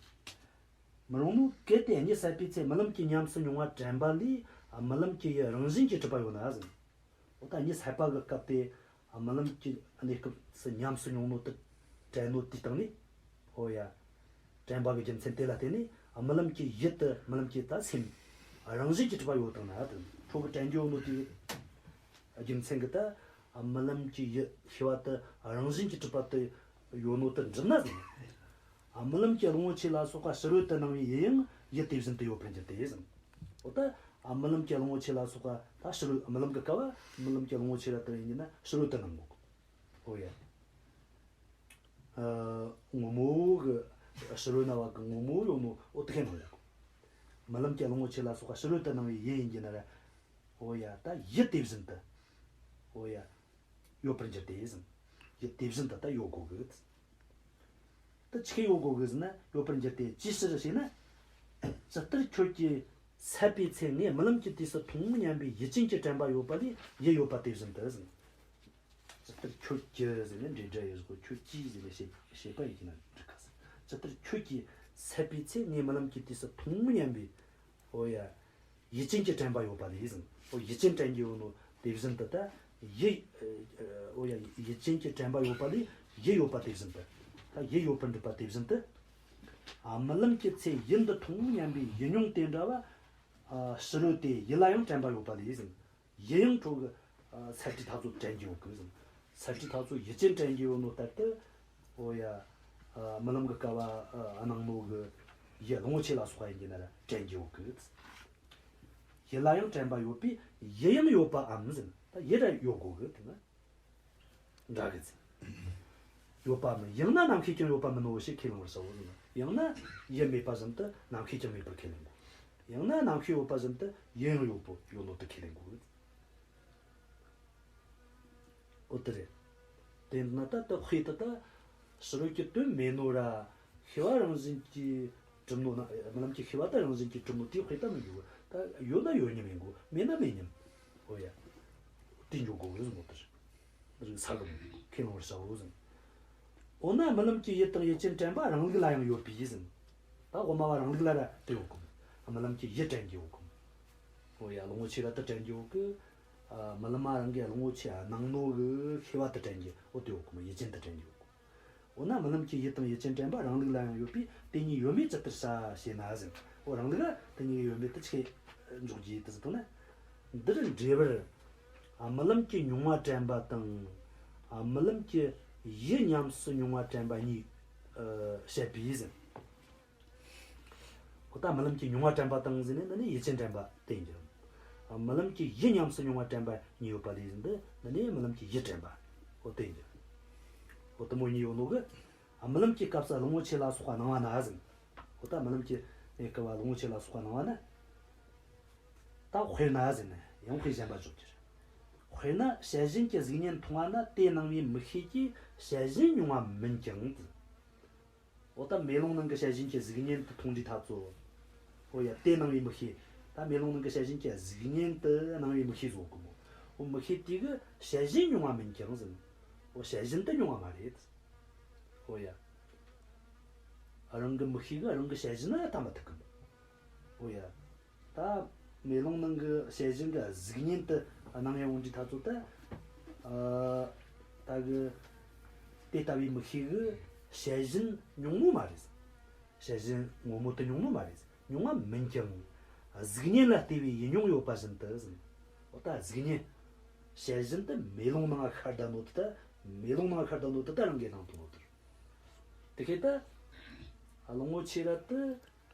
མི་རུང་ནོ་གལ་ཏེ་གཉིད་སད་པའི་ཚེ་རྨི་ལམ་གྱི་ཉམས་སུ་མྱོང་བ་དྲན་པ་ལས་རྨི་ལམ་གྱི་ཡུལ་རང་བཞིན་གྱིས་གྲུབ་པ་ཡོད་ན་ཟིན། འོ་ད་གཉིད་སད་པ་གི་སྐབས་དེ་རྨི་ལམ་གྱི་གནས་སྐབས་སུ་ཉམས་སུ་མྱོང་ནོ་དེ་དྲན་ནོ་དེའི་སྟེང་ནས། འོ་ཡ། དྲན་པ་གི་རྒྱུ་མཚན་དེ་ལ་བརྟེན་ནས་རྨི་ལམ་གྱི་ཡུལ་དེ། རྨི་ལམ་གྱི་ད་སེམས་རང་བཞིན་གྱིས་གྲུབ་པ་ཡོད་དང་ན། དེ་ཁྱོད་གི་དྲན་རྒྱུ་ཡོད་ནོ་དེ་རྒྱུ་མཚན་གི་ད་རྨི་ལམ་གྱི་ཡུལ་ཤེས་པ་དེ་རང་བཞིན་གྱིས་གྲུབ་པ་དེ་ཡོད་ནོ་དེ་འགྲུབ་ན་ཟིན། རྨི་ལམ་གྱི་གླང་པོ་ཆེ་ལ་སོགས་པ་ཕྱི་རོལ་དུ་སྣང་བའི་ཡུལ་ཡང་ཡུལ་དེ་བཞིན་དུ་ཡོད་པར་འགྱུར་ཏེ་ཟིན། འོ་ད་རྨི་ལམ་གྱི་གླང་པོ་ཆེ་ལ་སོགས་པ། ད་ཕྱི་རོལ་རྨི་ལམ་གྱི་སྐབས་རྨི་ལམ་གྱི་གླང་པོ་ཆེ་ལ་དེ་ཡིན་གྱི་ན་ཕྱི་རོལ་དུ་སྣང་གོ། འོ་ཡ། ཨ། ངོ་མ་གི་ཕྱི་རོལ་ན་བ་གི་ངོ་མ་ཡོད་ནོ་འོ་དེ་ཁས་སྣང་གོ། རྨི་ལམ་གྱི་གླང་པོ་ཆེ་ལ་སོགས་པ་ཕྱི་རོལ་དུ་སྣང་བའི་ཡུལ་ཡིན་གྱི་ན་ར། འོ་ཡ། ད་ཡུལ་དེ་བཞིན་དུ། འོ་ཡ། ཡོད་པར་འགྱུར་ཏེ་ཟིན། ཡུལ་དེ་བཞིན་དུ་ད་ཡོད་གོ་གི། ད་ཆི་ཡོད་གོ་གི་ཟེར་ན། ཡོད་པར་འགྱུར་ཏེ་ཅིའི་ཕྱིར་ཞེ་ན། ཇི་ལྟར་ཁྱོད་ཀྱིས་སད་པའི་ཚེ་ངས་རྨི་ལམ་གྱི་དུས་སུ་མཐོང་ངོ་སྙམ་པའི་ཡུལ་ཅན་གྱི་དྲན་པ་ཡོད་པ་ལས་ཡུལ་ཡོད་པ་དེ་བཞིན་དུ་ཟེར། ཇི་ལྟར་ཁྱོད་ཀྱིས་ཟེར་ནས་འབྲེལ་སྒྲ་ཡོད་གོ། ཁྱོད་ཀྱིས་ཟེར་ནས་བྱེད་བྱེད་པ་ཡིན་གྱི་ན་འགྲིག་ག་ཟེར། ཇི་ལྟར་ཁྱོད་ཀྱིས་སད་པའི་ཚེ་ངས་རྨི་ལམ་གྱི་དུས་སུ་མཐོང་ངོ་སྙམ་པའི། འོ་ཡ། ཡུལ་ཅན་གྱི་དྲན་པ་ཡོད་པ་ལས་ཟེར། འོ་ཡུལ་ཅན་དྲན་རྒྱུ་ཡོད་ནོ་དེ་བཞིན་དུ་ད་ཡུལ། འོ་ཡ། ཡུལ་ཅན་གྱི་དྲན་པ་ཡོད་པ་ལས་ཡུལ་ཡོད་པ་དེ་བཞིན་དུ། ད་ཡུལ་ཡོད་པར་འགྲུབ་པ་དེ་བཞིན་དུ། ཨ། རྨི་ལམ་གྱི་ཚེ་ཡུལ་འདི་མཐོང་ངོ་སྙམ་པའི་ཡུལ་མྱོང་དེ་འདྲ་བ། ཨ། ཕྱི་རོལ་དེ་ཡུལ་ལ་ཡང་དྲན་པ་ཡོད་པ་ལས་ཟེར། ཡུལ་ཡང་ཁྱོད་གི། ཨ། སད་དུས་ཐག་ཚོད་དྲན་རྒྱུ་ཡོད་གི་ཟེར། སད་དུས་ཐག་ཚོད་ཡུལ་ཅན་དྲན་རྒྱུ་ཡོད་ནོ་ལྟར་དུ། འོ་ཡ། ཨ། རྨི་ལམ་གི་སྐབས། ཨ། སྣང་ནོ་གི་ཡུལ་གླང་པོ་ཆེ་ལ་སོགས་པ་ཡིན་གྱི་ན་ར་དྲན་རྒྱུ་ཡོད་གི། ཡུལ་ལ་ཡང་དྲན་པ་ཡོད་པས་ཡུལ་ཡང་ཡོད་པའམ་ཟེར། ད་ཡུལ་ར་ཡོད་གོ་གི། དེ་ན་འདྲ་གི་ཟེར། ཡོད་པ་མིན། ཡང་ན་རྣམ་ཤེས་ཀྱང་ཡོད་པ་མིན་ནོ་ཞེས་ཁས་བླང་བར་བྱའོ་ཟེར། ཡང་ན་ཡུལ་མེད་པ་བཞིན་དུ་རྣམ་ཤེས་ཀྱང་མེད་པར་ཁས་ལེན་དགོས། ཡང་ན་རྣམ་ཤེས་ཡོད་པ་བཞིན་དུ་ཡུལ་ཡང་ཡོད་པོ་ཡོད་ནོ་དེ་ཁས་ལེན་དགོས། འོ་དེ་རེད། དེ་ན་ད་ལྟ་དཔེ་ད་ལྟ་ཕྱི་རོལ་གྱི་དོན་མེད་ནོ་ར། ཤེས་པ་རང་བཞིན་གྱིས་གྲུབ་ནོ་ན། རྨི་ལམ་གྱི་ཤེས་པ་ད་རང་བཞིན་གྱིས་གྲུབ་ནོ་དེའི་དཔེ་ད་མི་འགྱུར། ད་ཡོད་ན་ཡོད་མཉམ་ཡིན་དགོས། མེད་ན་མེད་མཉམ། འོ་ཡ། དེ་འགྱོ་དགོས་གི་ཟེར་ནོ་དེ་རེད། རིག་ས་གི་ཁས་བླང་བར་བྱའོ་ཟེར། འོ་ན་རྨི་ལམ་གྱི་ཡུལ་དང་ཡུལ་ཅན་དྲན་པ་རང་ལུགས་ལ་ཡང་ཡོད་པས་ཟེར། ད་དབུ་མ་པ་རང་ལུགས་ལ་ར་དེ་ཡོད་གོ། རྨི་ལམ་གྱི་ཡུལ་དྲན་རྒྱུ་ཡོད་གོ། འོ་ཡ། གླང་པོ་ཆེ་ར་དེ་དྲན་རྒྱུ་ཡོད་གི། ཨ། རྨི་ལམ་མ་རང་གི་གླང་པོ་ཆེ་སྣང་ནོ་གི་ཤེས་པ་དེ་དྲན་རྒྱུ་འོ་དེ་ཡོད་གོ། ཡུལ་ཅན་དེ་དྲན་རྒྱུ་ཡོད་གོ། འོ་ན་རྨི་ལམ་གྱི་ཡུལ་དང་ཡུལ་ཅན་དྲན་པ་རང་ལུགས་ལ་ཡང་ཡོད་པས་དེ་གཉིས་ཡོད་མེད་ཇི་ལྟར་བྱ་ཞེ་ན་ཟེར། འོ་རང་ལུགས་ལ་དེ་གཉིས་ཡོད་མེད་དེ་ཆི་འཇོག་རྒྱུ་དེ་ཟེར་དང་ན། འདིར་འགྲེལ་པར། ཨ། རྨི་ལམ་གྱི་མྱོང་བ་དྲན་པ་དང་། ཨ། རྨི་ལམ་གྱི་ཡུལ་ཉམས་སུ་མྱོང་བ་དྲན་པ་གཉིས། ཨ། བཤད་པས་ཟེར། འོ་ད་རྨི་ལམ་གྱི་མྱོང་བ་དྲན་པ་དང་ཟེར་ནས་འདི་ནི་ཡུལ་ཅན་དྲན་པ་དེ་ཡིན་གྱི། ཨ། རྨི་ལམ་གྱི་ཡུལ་ཉམས་སུ་མྱོང་བ་དྲན་པ་གཉིས་ཡོད་པ་ལས་ཟེར། འདི་འདི་ནི་རྨི་ལམ་གྱི་ཡུལ་དྲན་པ་འོ་དེ་ཡིན་གྱི། འོ་དེ་མོ་གཉིས་ཡོད་ནོ་གི། ཨ། རྨི་ལམ་གྱི་སྐབས་སུ་གླང་པོ་ཆེ་ལ་སོགས་པ་སྣང་བ་ན་ཟེར། འོ་ད་རྨི་ལམ་གྱི་གནས་སྐབས་གླང་པོ་ཆེ་ལ་སོགས་པ་སྣང་བ་ན། ད་དཔེར་ན་ཟེར་ནས་ཡང་དཔེ་གཞན་པ་འཇོག་རྒྱུ་རེད། དཔེར་ན་བྱད་བཞིན་གྱི་གཟུགས་བརྙན་མཐོང་བ་ན་དེ་སྣང་བའི་མིག་ཤེས་ཀྱིས་བྱད་བཞིན་མྱོང་བ་མིན་ཀྱང་ཟེར། འོ་ད་མེ་ལོང་ནང་གི་བྱད་བཞིན་གྱི་གཟུགས་བརྙན་དེ་མཐོང་དུས་ཐག་ཚོད། འོ་ཡ། དེ་སྣང་བའི་མིག་ཤེས། ད་མེ་ལོང་ནང་གི་བྱད་བཞིན་གྱི་གཟུགས་བརྙན་དེ་སྣང་བའི་མིག་ཤེས་བཟོ་གི་མོ། འོ་མིག་ཤེས་དེ་གིས་བྱད་བཞིན་མྱོང་བ་མིན་ཀྱང་ཟེར། འོ་བྱད་བཞིན་དུ་མྱོང་བ་མ་རེད། འོ་ཡ། རང་གི་མིག་ཤེས་གིས་རང་གི་བྱད་བཞིན་ལ་ལྟ་མི་ཐུབ་གི་མོ། འོ་ཡ། ད་མེ་ལོང་ནང་གི་བྱད་བཞིན་གྱི་གཟུགས་བརྙན་དེ་སྣང་ཡོང་དུས་ཐག་ཚོད་ད། ཨ། ད་གི་དེ་ལྟ་བུའི་མིག་ཤེས་གིས་བྱད་བཞིན་མྱོང་ནོ་མ་རེད། བྱད་བཞིན་ངོ་མ་དེ་མྱོང་ནོ་མ་རེད། མྱོང་བ་མིན་ཀྱང་། གཟུགས་བརྙན་ལ་ལྟོས་པའི་ཡུལ་མྱོང་ཡོད་པ་བཞིན་དུ་ཟེར། འོ་ད་གཟུགས་བརྙན། བྱད་བཞིན་དེ་མེ་ལོང་ནང་ང་ཤར་བསྡད་ནོ་དེ་ད། མེ་ལོང་ནང་ང་ཤར་བསྡད་ནོ་དེ་ད་རང་གིས་སྣང་ཐུབ་ནོ་དེ་རེད། དེ་ཁེ་ད། གླང་པོ་ཆེ་ར་དེ།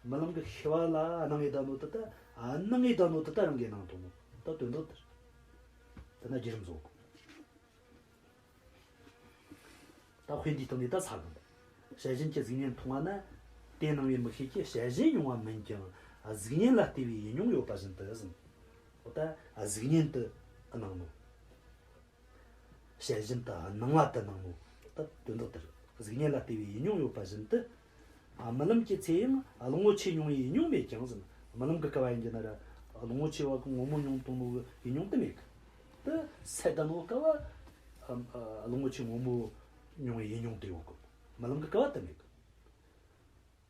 རྨི་ལམ་གྱི་ཤེས་པ་ལ་སྣང་ཡོད་ནོ་དེ་ད། ཨ། སྣང་ཡོད་ནོ་དེ་ད་རང་གིས་སྣང་ཐུབ་ནོ། ད་དོན་དག་དེ་རེད། དེ་ན་བརྒྱུད་རིམ་བཟོ་དགོས། ད་དཔེ་འདིའི་སྟེང་ནས་ད་ས་གོ། བྱད་བཞིན་གྱི་གཟུགས་བརྙན་མཐོང་བ་ན། དེ་སྣང་བའི་མིག་ཤེས་ཀྱིས་བྱད་བཞིན་མྱོང་བ་མིན་ཀྱང་། གཟུགས་བརྙན་ལ་ལྟོས་པའི་ཡུལ་མྱོང་ཡོད་པ་བཞིན་དུ་ཟེར། འོ་ད་གཟུགས་བརྙན་དེ་སྣང་ནོ། བྱད་བཞིན་དུ་སྣང་བ་དུ་སྣང་ནོ། ད་དོན་དག་དེ་རེད། གཟུགས་བརྙན་ལ་ལྟོས་པའི་ཡུལ་མྱོང་ཡོད་པ་བཞིན་དུ། ཨ། རྨི་ལམ་གྱི་ཚེ་ཡང་གླང་པོ་ཆེ་མྱོང་བའི་ཡུལ་མྱོང་མེད་ཀྱང་ཟེར། རྨི་ལམ་གྱི་སྐབས་ཡིན་གྱི་ན་ར། གླང་པོ་ཆེ་བ་གི་ངོ་མ་མྱོང་བཏང་ནོ་གི་ཡུལ་མྱོང་དེ་མེད་གི། དེ་སད་ད་ནོ་སྐབས་བ། ཨ། གླང་པོ་ཆེ་ངོ་མ་མྱོང་བའི་ཡུལ་མྱོང་དེ་ཡོད་གི། རྨི་ལམ་གྱི་སྐབས་བ་དེ་མེད་གི།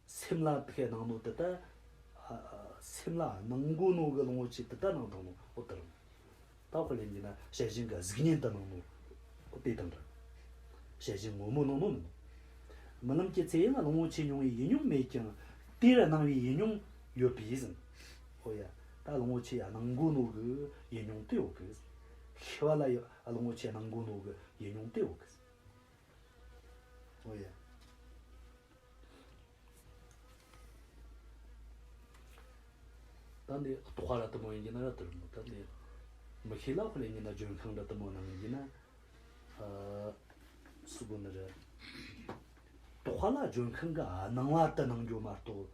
སེམས་ལ་དེ་སྣང་ནོ་དེ་ད། ཨ། སེམས་ལ་སྣང་གོ་ནོ་གི་གླང་པོ་ཆེ་དེ་ད་སྣང་དང་ནོ། འོ་དེ་རེད། ད་དཔེ་ལེན་གྱི་ན་བྱད་བཞིན་གྱི་གཟུགས་བརྙན་དུ་སྣང་ནོ། འོ་དེ་དང་འདྲ། བྱད་བཞིན་ངོ་མ་སྣང་ནོ་མིན་ནོ། རྨི་ལམ་གྱི་ཚེ་ཡང་གླང་པོ་ཆེ་མྱོང་བའི་ཡུལ་མྱོང་མེད་ཀྱང་། དེར་སྣང་བའི་ཡུལ་མྱོང་ཡོད་པས་ཟེར། འོ་ཡ། ད་གླང་པོ་ཆེ་སྣང་གོ་ནོ་གི་ཡུལ་མྱོང་དེ་ཡོད་གི། ཤི་བ་ལ་ཡ་གླང་པོ་ཆེ་སྣང་གོ་ནོ་གི་ཡུལ་མྱོང་དེ་ཡོད་གི། འོ་ཡ། ད་འདི་རྟོག་པ་ར་དེ་མོ་ཡིན་གྱི་ན་ར་དེ་རེད་མོ། ད་འདི་མིག་ཤེས་ལ་དཔེ་ལེན་གྱི་ན་ལྗོན་ཤིང་ར་དེ་མོ་སྣང་གི་ན། ཨ། སུ་གོ་ནི་རེད། རྟོག་པ་ལ་ལྗོན་ཤིང་གི་སྣང་བ་དེ་སྣང་རྒྱུ་མ་གཏོགས།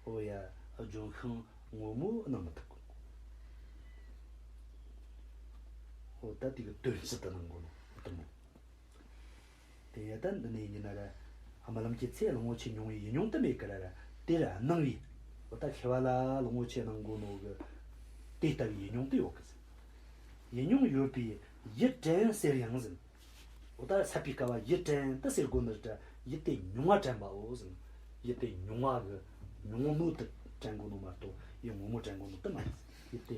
འོ་ཡ། ལྗོན་ཤིང་ངོ་མ་སྣང་མི་ཐུབ་གི། འོ་ད་དེ་གི་དོན་སྤྱི་དེ་སྣང་གོ་ནོ་དེ་མོ། དེ་ཡ་ད་འདི་ནས་ཡིན་ན་ར། རྨི་ལམ་གྱི་ཚེ་གླང་པོ་ཆེ་མྱོང་བའི་ཡུལ་མྱོང་དེ་མེད་ཀི་ར་ར། དེར་སྣང་བའི། འོ་ད་ཤི་བ་ལ་གླང་པོ་ཆེ་སྣང་གོ་ནོ་གི། དེ་ལྟ་བུའི་ཡུལ་མྱོང་དེ་ཡོད་གི་ཟེར། ཡུལ་མྱོང་ཡོད་པས་ཡུལ་དྲན་ཟེར་ཡང་ཟེར། འོ་ད་སད་པའི་སྐབས་བ་ཡུལ་དྲན་དེ་ཟེར་གོ་ནི་ར། ཡུལ་དེ་མྱོང་བ་དྲན་པའོ་ཟེར། ཡུལ་དེ་མྱོང་བ་གི་མྱོང་ནོ་དེ་དྲན་གོ་ནོ་མ་གཏོགས་ཡུལ་ངོ་མ་དྲན་གོ་ནོ་དེ་མ་རེད། ཡུལ་དེ།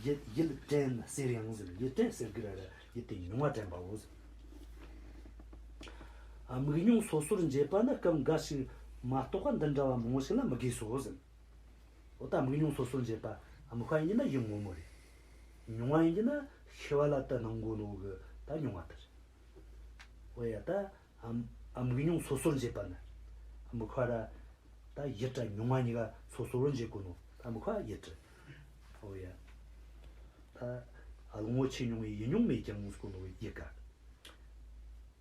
ཡུལ། ཡུལ་དྲན་ཟེར་ཡང་ཟེར། ཡུལ་དྲན་ཟེར་གི་ར་ར། ཡུལ་དེ་མྱོང་བ་དྲན་པའོ་ཟེར། ཨ། མིག་མྱོང་སོ་སོར་འབྱེད་པ་ནི་སྐབས་འགའ་ཞིག་མ་གཏོགས་པ་འདི་འདྲ་བ་མང་བོ་ཞིག་ལ་མི་དགོས་སོ་ཟེར། འོ་ད་མིག་མྱོང་སོ་སོར་འབྱེད་པ། ཨ། དམིགས་པ་ཡིན་གྱི་ན་ཡུལ་ངོ་མ་རེད། མྱོང་བ་ཡིན་གྱི་ན་ཤི་བ་ལ་དེ་སྣང་གོ་ནོ་གི་ད་མྱོང་བ་དེ་རེད། འོ་ཡ། ད། ཨ། ཨ། མིག་མྱོང་སོ་སོར་འབྱེད་པ་ནི། དམིགས་པ་ར། ད་ཡུལ་ར་མྱོང་བ་གཉིས་ཀ་སོ་སོ་བོར་འབྱེད་གོ་ནོ། ད་དམིགས་པ་ཡུལ་རེད། འོ་ཡ། ད་གླང་པོ་ཆེ་མྱོང་བའི་ཡུལ་མྱོང་མེད་ཀྱང་ཟེར་གོ་ནོ་ཡུལ་ག།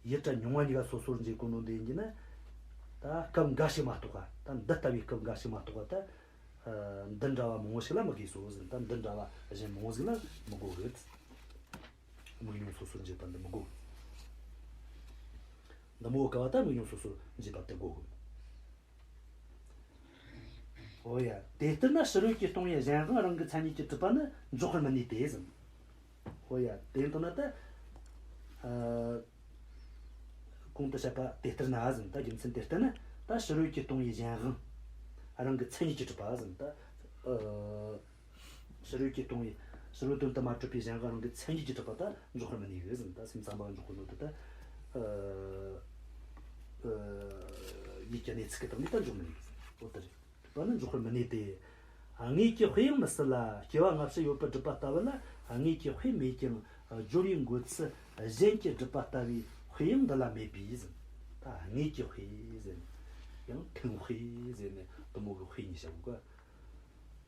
ཡུལ་ར་མྱོང་བ་གཉིས་ཀ་སོ་སོར་འབྱེད་གོ་ནོ་འདི་ཡིན་གྱི་ན། ད་སྐབས་འགའ་ཞིག་མ་གཏོགས་པ། ད་འདི་ལྟ་བུའི་སྐབས་འགའ་ཞིག་མ་གཏོགས་པ་ད། ཨ། འདི་འདྲ་བ་མང་བོ་ཞིག་ལ་མི་དགོས་སོ་ཟེར། ད་འདི་འདྲ་བ་གཞན་མང་བོ་ཟིག་ལ་མི་དགོས་གི། མིག་མྱོང་སོ་སོར་འབྱེད་པ་འདི་མི་དགོས་གི། འདི་མོ་ག་བ་ད་མིག་མྱོང་སོ་སོར་འབྱེད་པ་དེ་དགོས་གི། འོ་ཡ། དེ་ལྟར་ན་ཕྱི་རོལ་གྱིས་སྟོང་པའི་གཞན་དབང་རང་གི་མཚན་ཉིད་ཀྱིས་གྲུབ་པ་ནི་འཇོག་པར་མི་ནུས་ཏེ་ཟེར། འོ་ཡ། དེ་ལྟར་ན་ད། ཨ། གོང་དུ་བཤད་པ་དེ་ལྟར་ན་ཟེར། ད་རྒྱུ་མཚན་དེ་ལྟར་ན། ད་ཕྱི་རོལ་གྱིས་སྟོང་པའི་གཞན་དབང་རང་གི་མཚན་ཉིད་ཀྱིས་གྲུབ་པ་ཟེར། ད། ཨ། ཕྱི་རོལ་གྱིས་སྟོང་པའི། ཕྱི་རོལ་དོན་དུ་མ་གྲུབ་པའི་གཞན་དབང་རང་གི་མཚན་ཉིད་ཀྱིས་གྲུབ་པ་ད་འཇོག་པར་མི་ནུས་གི་ཟེར། ད་སེམས་ཙམ་པ་འཇོག་གོ་ནོ་དེ་ད། ཨ། ཨ། ཡིད་ཀྱི་གནས་ཚུལ་གྱི་སྟེང་ནས་ད་འཇོག་མི་ནུས་གི་ཟེར། འོ་དེ་རེད། གྲུབ་པ་ནི་འཇོག་པར་མི་ནུས་ཏེ། དངོས་ཀྱི་དཔེ་ཡང་མི་སྲིད་ལ། སྐྱེ་བ་སྔ་ཕྱི་ཡོད་པར་སྒྲུབ་པ་ལྟ་བུ་ལ་དངོས་ཀྱི་དཔེ་མེད་ཀྱང་སྦྱོར་བའི་འགོད་ཚུལ་གཞན་གྱིས་སྒྲུབ་པ་ལྟ་བུའི་དཔེ་ཡང་འདི་ལ་མེད་པས་ཟེར། ད་དངོས་ཀྱི་དཔེ་ཟེར་ནས། ཡང་ཐུན་དཔེ་ཟེར་ནས་དེ་མོ་གི་དཔེ་གཉིས་བཤད་གོ་གི།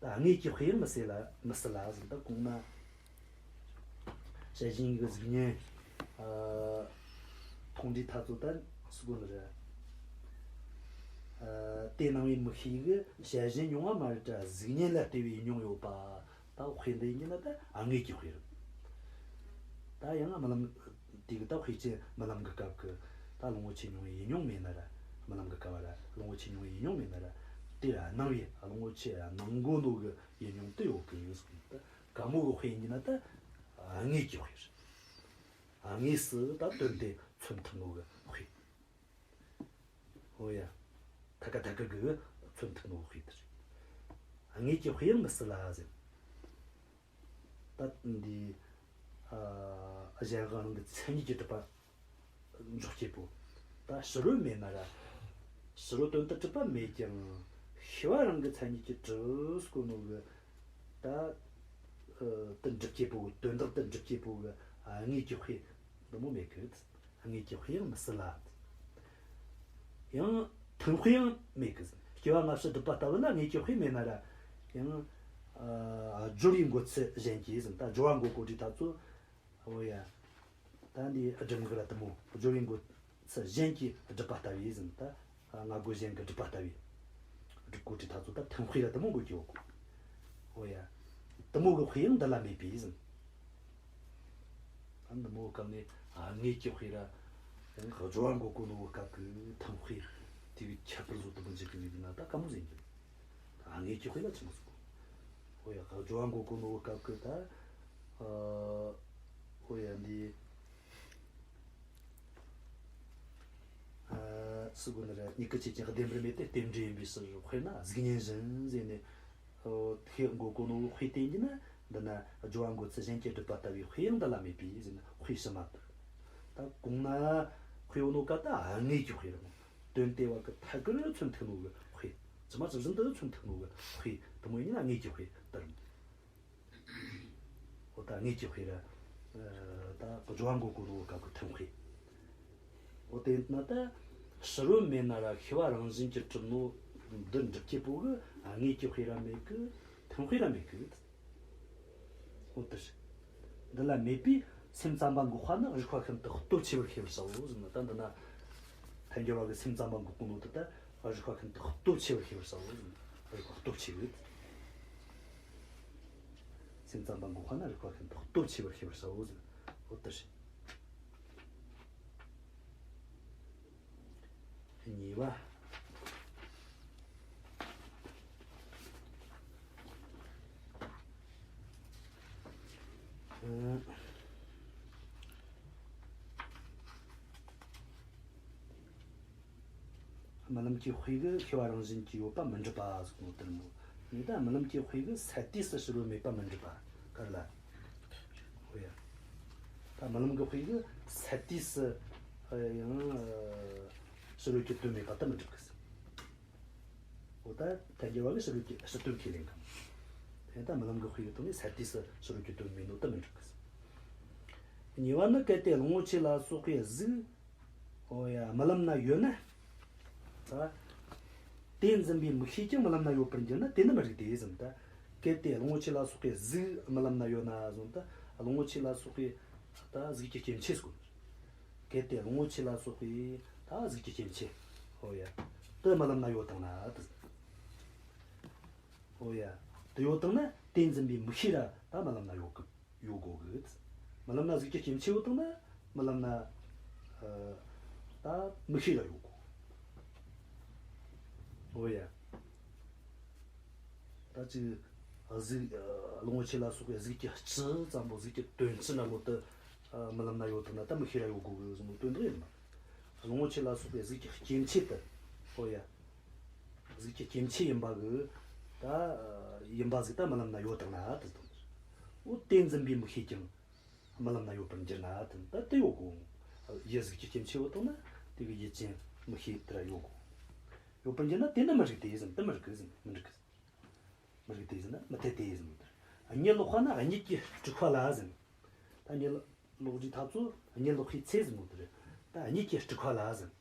ད་དངོས་ཀྱི་དཔེ་ཡང་མི་སྲིད་ལ། མི་སྲིད་ལ་ཟེར། ད་གོང་ན་བྱད་བཞིན་གྱི་གཟུགས་བརྙན། ཨ། མཐོང་དུས་ཐ་ཚོ་ད་སུ་གོ་ནི་རེད། ཨ། དེ་སྣང་བའི་མིག་ཤེས་ཀྱིས་བྱད་བཞིན་མྱོང་བ་མ་རེད་དྲ། གཟུགས་བརྙན་ལ་ལྟོས་པའི་མྱོང་ཡོད་པ། ད་དཔེ་འདི་ཡིན་ན་ད་དངོས་ཀྱི་དཔེ་རེད། ད་ཡང་རྨི་ལམ་དེ་གི་ད་དཔེ་ཅན་རྨི་ལམ་གྱི་སྐབས་ཀྱི་ད་གླང་པོ་ཆེ་མྱོང་བའི་ཡུལ་མྱོང་མེད་ན་ར། རྨི་ལམ་གྱི་སྐབས་ར་གླང་པོ་ཆེ་མྱོང་བའི་ཡུལ་མྱོང་མེད་ན་ར། དེ་ར་སྣང་བའི་གླང་པོ་ཆེ་སྣང་གོ་ནོ་གི་ཡུལ་མྱོང་དེ་ཡོད་གི་ཡོད་ཟེར། ད་ག་མོ་གི་དཔེ་ཡིན་ན་ད་དངོས་ཀྱི་དཔེ་རེད། དངོས་སུ་ད་དོན་དེ་མཚོན་ཐུབ་ནོ་གི་དཔེ། འོ་ཡ། ཐད་ཀ་ཐད་ཀ་གི་མཚོན་ཐུབ་ནོ་གི་དཔེ་དེ་རེད། དངོས་ཀྱི་དཔེ་ཡང་མི་སྲིད་ལ་ཟེར། ད་འདི། ཨ། གཞན་དབང་རང་གི་མཚན་ཉིད་ཀྱིས་གྲུབ་པ་འཇོག་རྒྱུ་བོ། ད་ཕྱི་རོལ་མེད་ན་ར། ཕྱི་རོལ་དོན་དུ་གྲུབ་པ་མེད་ཀྱང་ཤེས་པ་རང་གི་མཚན་ཉིད་ཀྱིས་གྲུབ་ཟེར་གོ་ནོ་གི། ད། ཨ། དེ་འགྲུབ་རྒྱུ་བོ། དོན་དག་དེ་འགྲུབ་རྒྱུ་བོ་གི། ཨ། དངོས་ཀྱི་དཔེ་འདི་མོ་མེད་གི། དངོས་ཀྱི་དཔེ་ཡང་མི་སྲིད་ལ། ཡང་ཐུན་དཔེ་ཡང་མེད་གི། སྐྱེ་བ་སྔ་ཕྱི་སྒྲུབ་པ་ལྟ་བུ་ལ་དངོས་ཀྱི་དཔེ་མེད་ན་ར། ཡང་། ཨ། སྦྱོར་བའི་འགོད་ཚུལ་གཞན་གྱིས་ཟེར། ད་སྦྱོར་བ་འགོད་གོ་དུས་ད་ཚོ། འོ་ཡ། ད་འདི་སྒྲུབ་ངག་ར་དེ་མོ་སྦྱོར་བའི་འགོད་ཚུལ་གཞན་གྱིས་སྒྲུབ་པ་ལྟ་བུ་ཟེར། ད་སྔ་རྒོལ་གཞན་གྱིས་སྒྲུབ་པ་ལྟ་བུ། སྒྲུབ་གོ་དུས་ད་ཚོ་ད་ཐུན་དཔེ་ར་དེ་མོ་འགོད་རྒྱུ་ཡོད་གོ། འོ་ཡ། དེ་མོ་གི་དཔེ་ཡང་འདི་ལ་མེད་པས་ཟེར། ད་འདི་མོ་གི་སྐབས་ནས་ དངོས་ཀྱི་དཔེ་ར། སྦྱོར་བ་འགོད་གོ་ནོ་གི་སྐབས་ཀྱི་ཐུན་དཔེ་དེ་གི་ཁྱད་པར་བཟོ་ཐུབ་པ་འཇུག་གི་ཡོད་ན་ད་དཀའ་མོ་ཟིག་ཡིན་གི། དངོས་ཀྱི་དཔེ་ལ་ཆི་མོ་ཟིག་གོ། འོ་ཡ། སྦྱོར་བ་འགོད་གོ་ནོ་གི་སྐབས་ཀྱི་ད། ཨ། འོ་ཡ། འདི། ཨ། སུ་གོ་ནི་ར། མྱུ་གུ་ཆོས་ཅན། བདེན་པར་མེད་དེ་རྟེན་འབྲེལ་ཡིན་པའི་ཕྱིར། དཔེར་ན་གཟུགས་བརྙན་བཞིན་ཟེར་ནས། ཨོ། དེ་འགོད་གོ་ནོ་དཔེ་དེ་ཡིན་ན། འདི་ན་སྦྱོར་བ་འགོད་ཚུལ་གཞན་གྱིས་བསྒྲུབས་པ་ལྟ་བུའི་དཔེ་ཡང་འདི་ལ་མེད་པས་ཟེར་ན། དཔེ་ཕྱི་མ་ལྟར། ད་གོང་ན་དཔེ་ཡོད་ནོ་ག་ད་དངོས་ཀྱི་དཔེ་རེད་མོ། དོན་དེ་བ་གི་ཐད་ཀར་མཚོན་ཐུབ་ནོ་གི་དཔེ། ཇི་མ་ཇི་བཞིན་དུ་མཚོན་ཐུབ་ནོ་གི་དཔེ་དེ་མོ་ཡིན་ན་དངོས་ཀྱི་དཔེ་ལྟར་མོ། འོ་ད་དངོས་ཀྱི་དཔེ་ར། ཨ། ད་སྦྱོར་བ་འགོད་གོ་ནོ་གི་སྐབས་ཀྱི་ཐུན་དཔེ། འོ་དེ་ན་ད་ཕྱི་རོལ་མེད་ན་ར་ཤེས་པ་རང་བཞིན་གྱིས་གྲུབ་ནོ་འདི་འགྲུབ་བྱེད་པོ་གི་དངོས་ཀྱི་དཔེ་ར་མེད་གི། ཐུན་དཔེ་ར་མེད་གི། འོ་དེ་རེད། འདི་ལ་མེད་པས་སེམས་ཙམ་པ་འགོག་པ་ནི་རིགས་པ་ཤིན་ཏུ་སྟོབས་ཆེ་བར་ཤེས་པར་བྱའོ་ཟེར་ན། ད་འདི་ན་ཐལ་འགྱུར་བ་གི་སེམས་ཙམ་པ་འགོག་གོ་ནོ་དེ་ད་རིགས་པ་ཤིན་ཏུ་སྟོབས་ཆེ་བར་ཤེས་པར་བྱའོ་ཟེར་ན། རིགས་པ་སྟོབས་ཆེ་གི། སེམས་ཙམ་པ་འགོག་པ་ན་རིགས་པ་ཤིན་ཏུ་སྟོབས་ཆེ་བར་ཤེས་པར་བྱའོ་ཟེར། འོ་དེ་རེད། གཉིས་པ། ཨ། རྨི་ལམ་གྱི་དཔེ་གི་ཤེས་པ་རང་བཞིན་གྱིས་ཡོད་པ་མི་འགྲུབ་པ་ཟེར་གོ་ནོ་དེ་རེད་མོ། ངས་ད་རྨི་ལམ་གྱི་དཔེ་གི་སད་དུས་སུ་ཕྱི་རོལ་མེད་པ་མི་འགྲུབ་པ་ག་རེ་ལ། འོ་ཡ། ད་རྨི་ལམ་གྱི་དཔེ་གི་སད་དུས་སུ། ཨ། ཡང་། ཨ། ཕྱི་རོལ་གྱི་དོན་མེད་པ་ད་མི་འགྲུབ་གི་ཟེར། འོ་ད་ཐལ་འགྱུར་བ་གི་ཕྱི་རོལ་གྱི་ཕྱི་དོན་ཁས་ལེན་གམ། དེ་ད་རྨི་ལམ་གྱི་དཔེ་གི་དོན་ནི་སད་དུས་སུ་ཕྱི་རོལ་གྱི་དོན་མེད་ནོ་ད་མི་འགྲུབ་གི་ཟེར། གཉིས་པ་ནི། གལ་ཏེ་གླང་པོ་ཆེ་ལ་སོགས་པའི་གཟུགས། འོ་ཡ། རྨི་ལམ་ན་ཡོད་ན། ད་དེ་འཛིན་པའི་མིག་ཤེས་ཀྱང་རྨི་ལམ་ན་ཡོད་པར་འགྱུར་ན་དེ་ནི་མི་རིགས་ཏེ་ཟེར། ད་གལ་ཏེ་གླང་པོ་ཆེ་ལ་སོགས་པའི་གཟུགས་རྨི་ལམ་ན་ཡོད་ན་ཟེར། ད་གླང་པོ་ཆེ་ལ་སོགས་པའི་ད་གཟུགས་ཀྱི་སྐྱེ་མཆེད་ཟེར་གོ། གལ་ཏེ་གླང་པོ་ཆེ་ལ་སོགས་པའི་ད་གཟུགས་ཀྱི་སྐྱེ་མཆེད། འོ་ཡ། དེ་རྨི་ལམ་ན་ཡོད་བཏང་ན་དེ། འོ་ཡ། དེ་ཡོད་བཏང་ན་དེ་འཛིན་པའི་མིག་ཤེས་ར་ད་རྨི་ལམ་ན་ཡོད་གི། ཡོད་དགོས་གི། རྨི་ལམ་ན་གཟུགས་ཀྱི་སྐྱེ་མཆེད་ཡོད་བཏང་ན་རྨི་ལམ་ན། ཨ། ད་མིག་ཤེས་ར་ཡོད་དགོས། འོ་ཡ། ད་ཅིག་གཟུགས། ཨ། གླང་པོ་ཆེ་ལ་སོགས་པའི་གཟུགས་ཀྱི་སྤྱི་ཙམ་པོ། གཟུགས་ཀྱི་དོན་སྤྱི་ན་མོ་དེ། ཨ། རྨི་ལམ་ན་ཡོད་བཏང་ན་ད་མིག་ཤེས་ར་ཡོད་དགོས་གི་ཟེར་ནོ་དོན་དག་ཡིན་མ། གླང་པོ་ཆེ་ལ་སོགས་པའི་གཟུགས་ཀྱི་སྐྱེ་མཆེད་དེ། འོ་ཡ། གཟུགས་ཀྱི་སྐྱེ་མཆེད་ཡིན་པ་གི། ད་ཡིན་པ་ཟིག་ད་རྨི་ལམ་ན་ཡོད་བཏང་ན་དེ་དང་། འོ་དེ་འཛིན་པའི་མིག་ཤེས་ཀྱང་རྨི་ལམ་ན་ཡོད་པར་འགྱུར་ན་དེ། ད་དེ་ཡོད་དགོས། ཡུལ་གཟུགས་ཀྱི་སྐྱེ་མཆེད་ཡོད་བཏང་ན་དེ་གི་ཡུལ་ཅན་མིག་ཤེས་དེ་ར་ཡོད་དགོས། ཡོད་པར་འགྱུར་ན་དེ་ནི་མི་རིགས་ཏེ་ཟེར། དེ་མི་རིགས་གི་ཟེར། མི་འགྲིག་གི། མི་རིགས་ཏེ་ཟེར་ན་མི་འཐད་དེ་ཟེར་ནོ་དེ་རེད། གཉིད་ལོག་པ་ན་གཉིད་ཀྱི་དཀྲུག་པ་ལ་ཟེར། ད་གཉིད་ལོག་རྒྱུའི་ཐབས་ཚུལ་གཉིད་ལོག་པའི་ཚེ་ཟེར་ནོ་དེ་རེད། ད་གཉིད་ཀྱི་དཀྲུག་པ་ལ་ཟེར།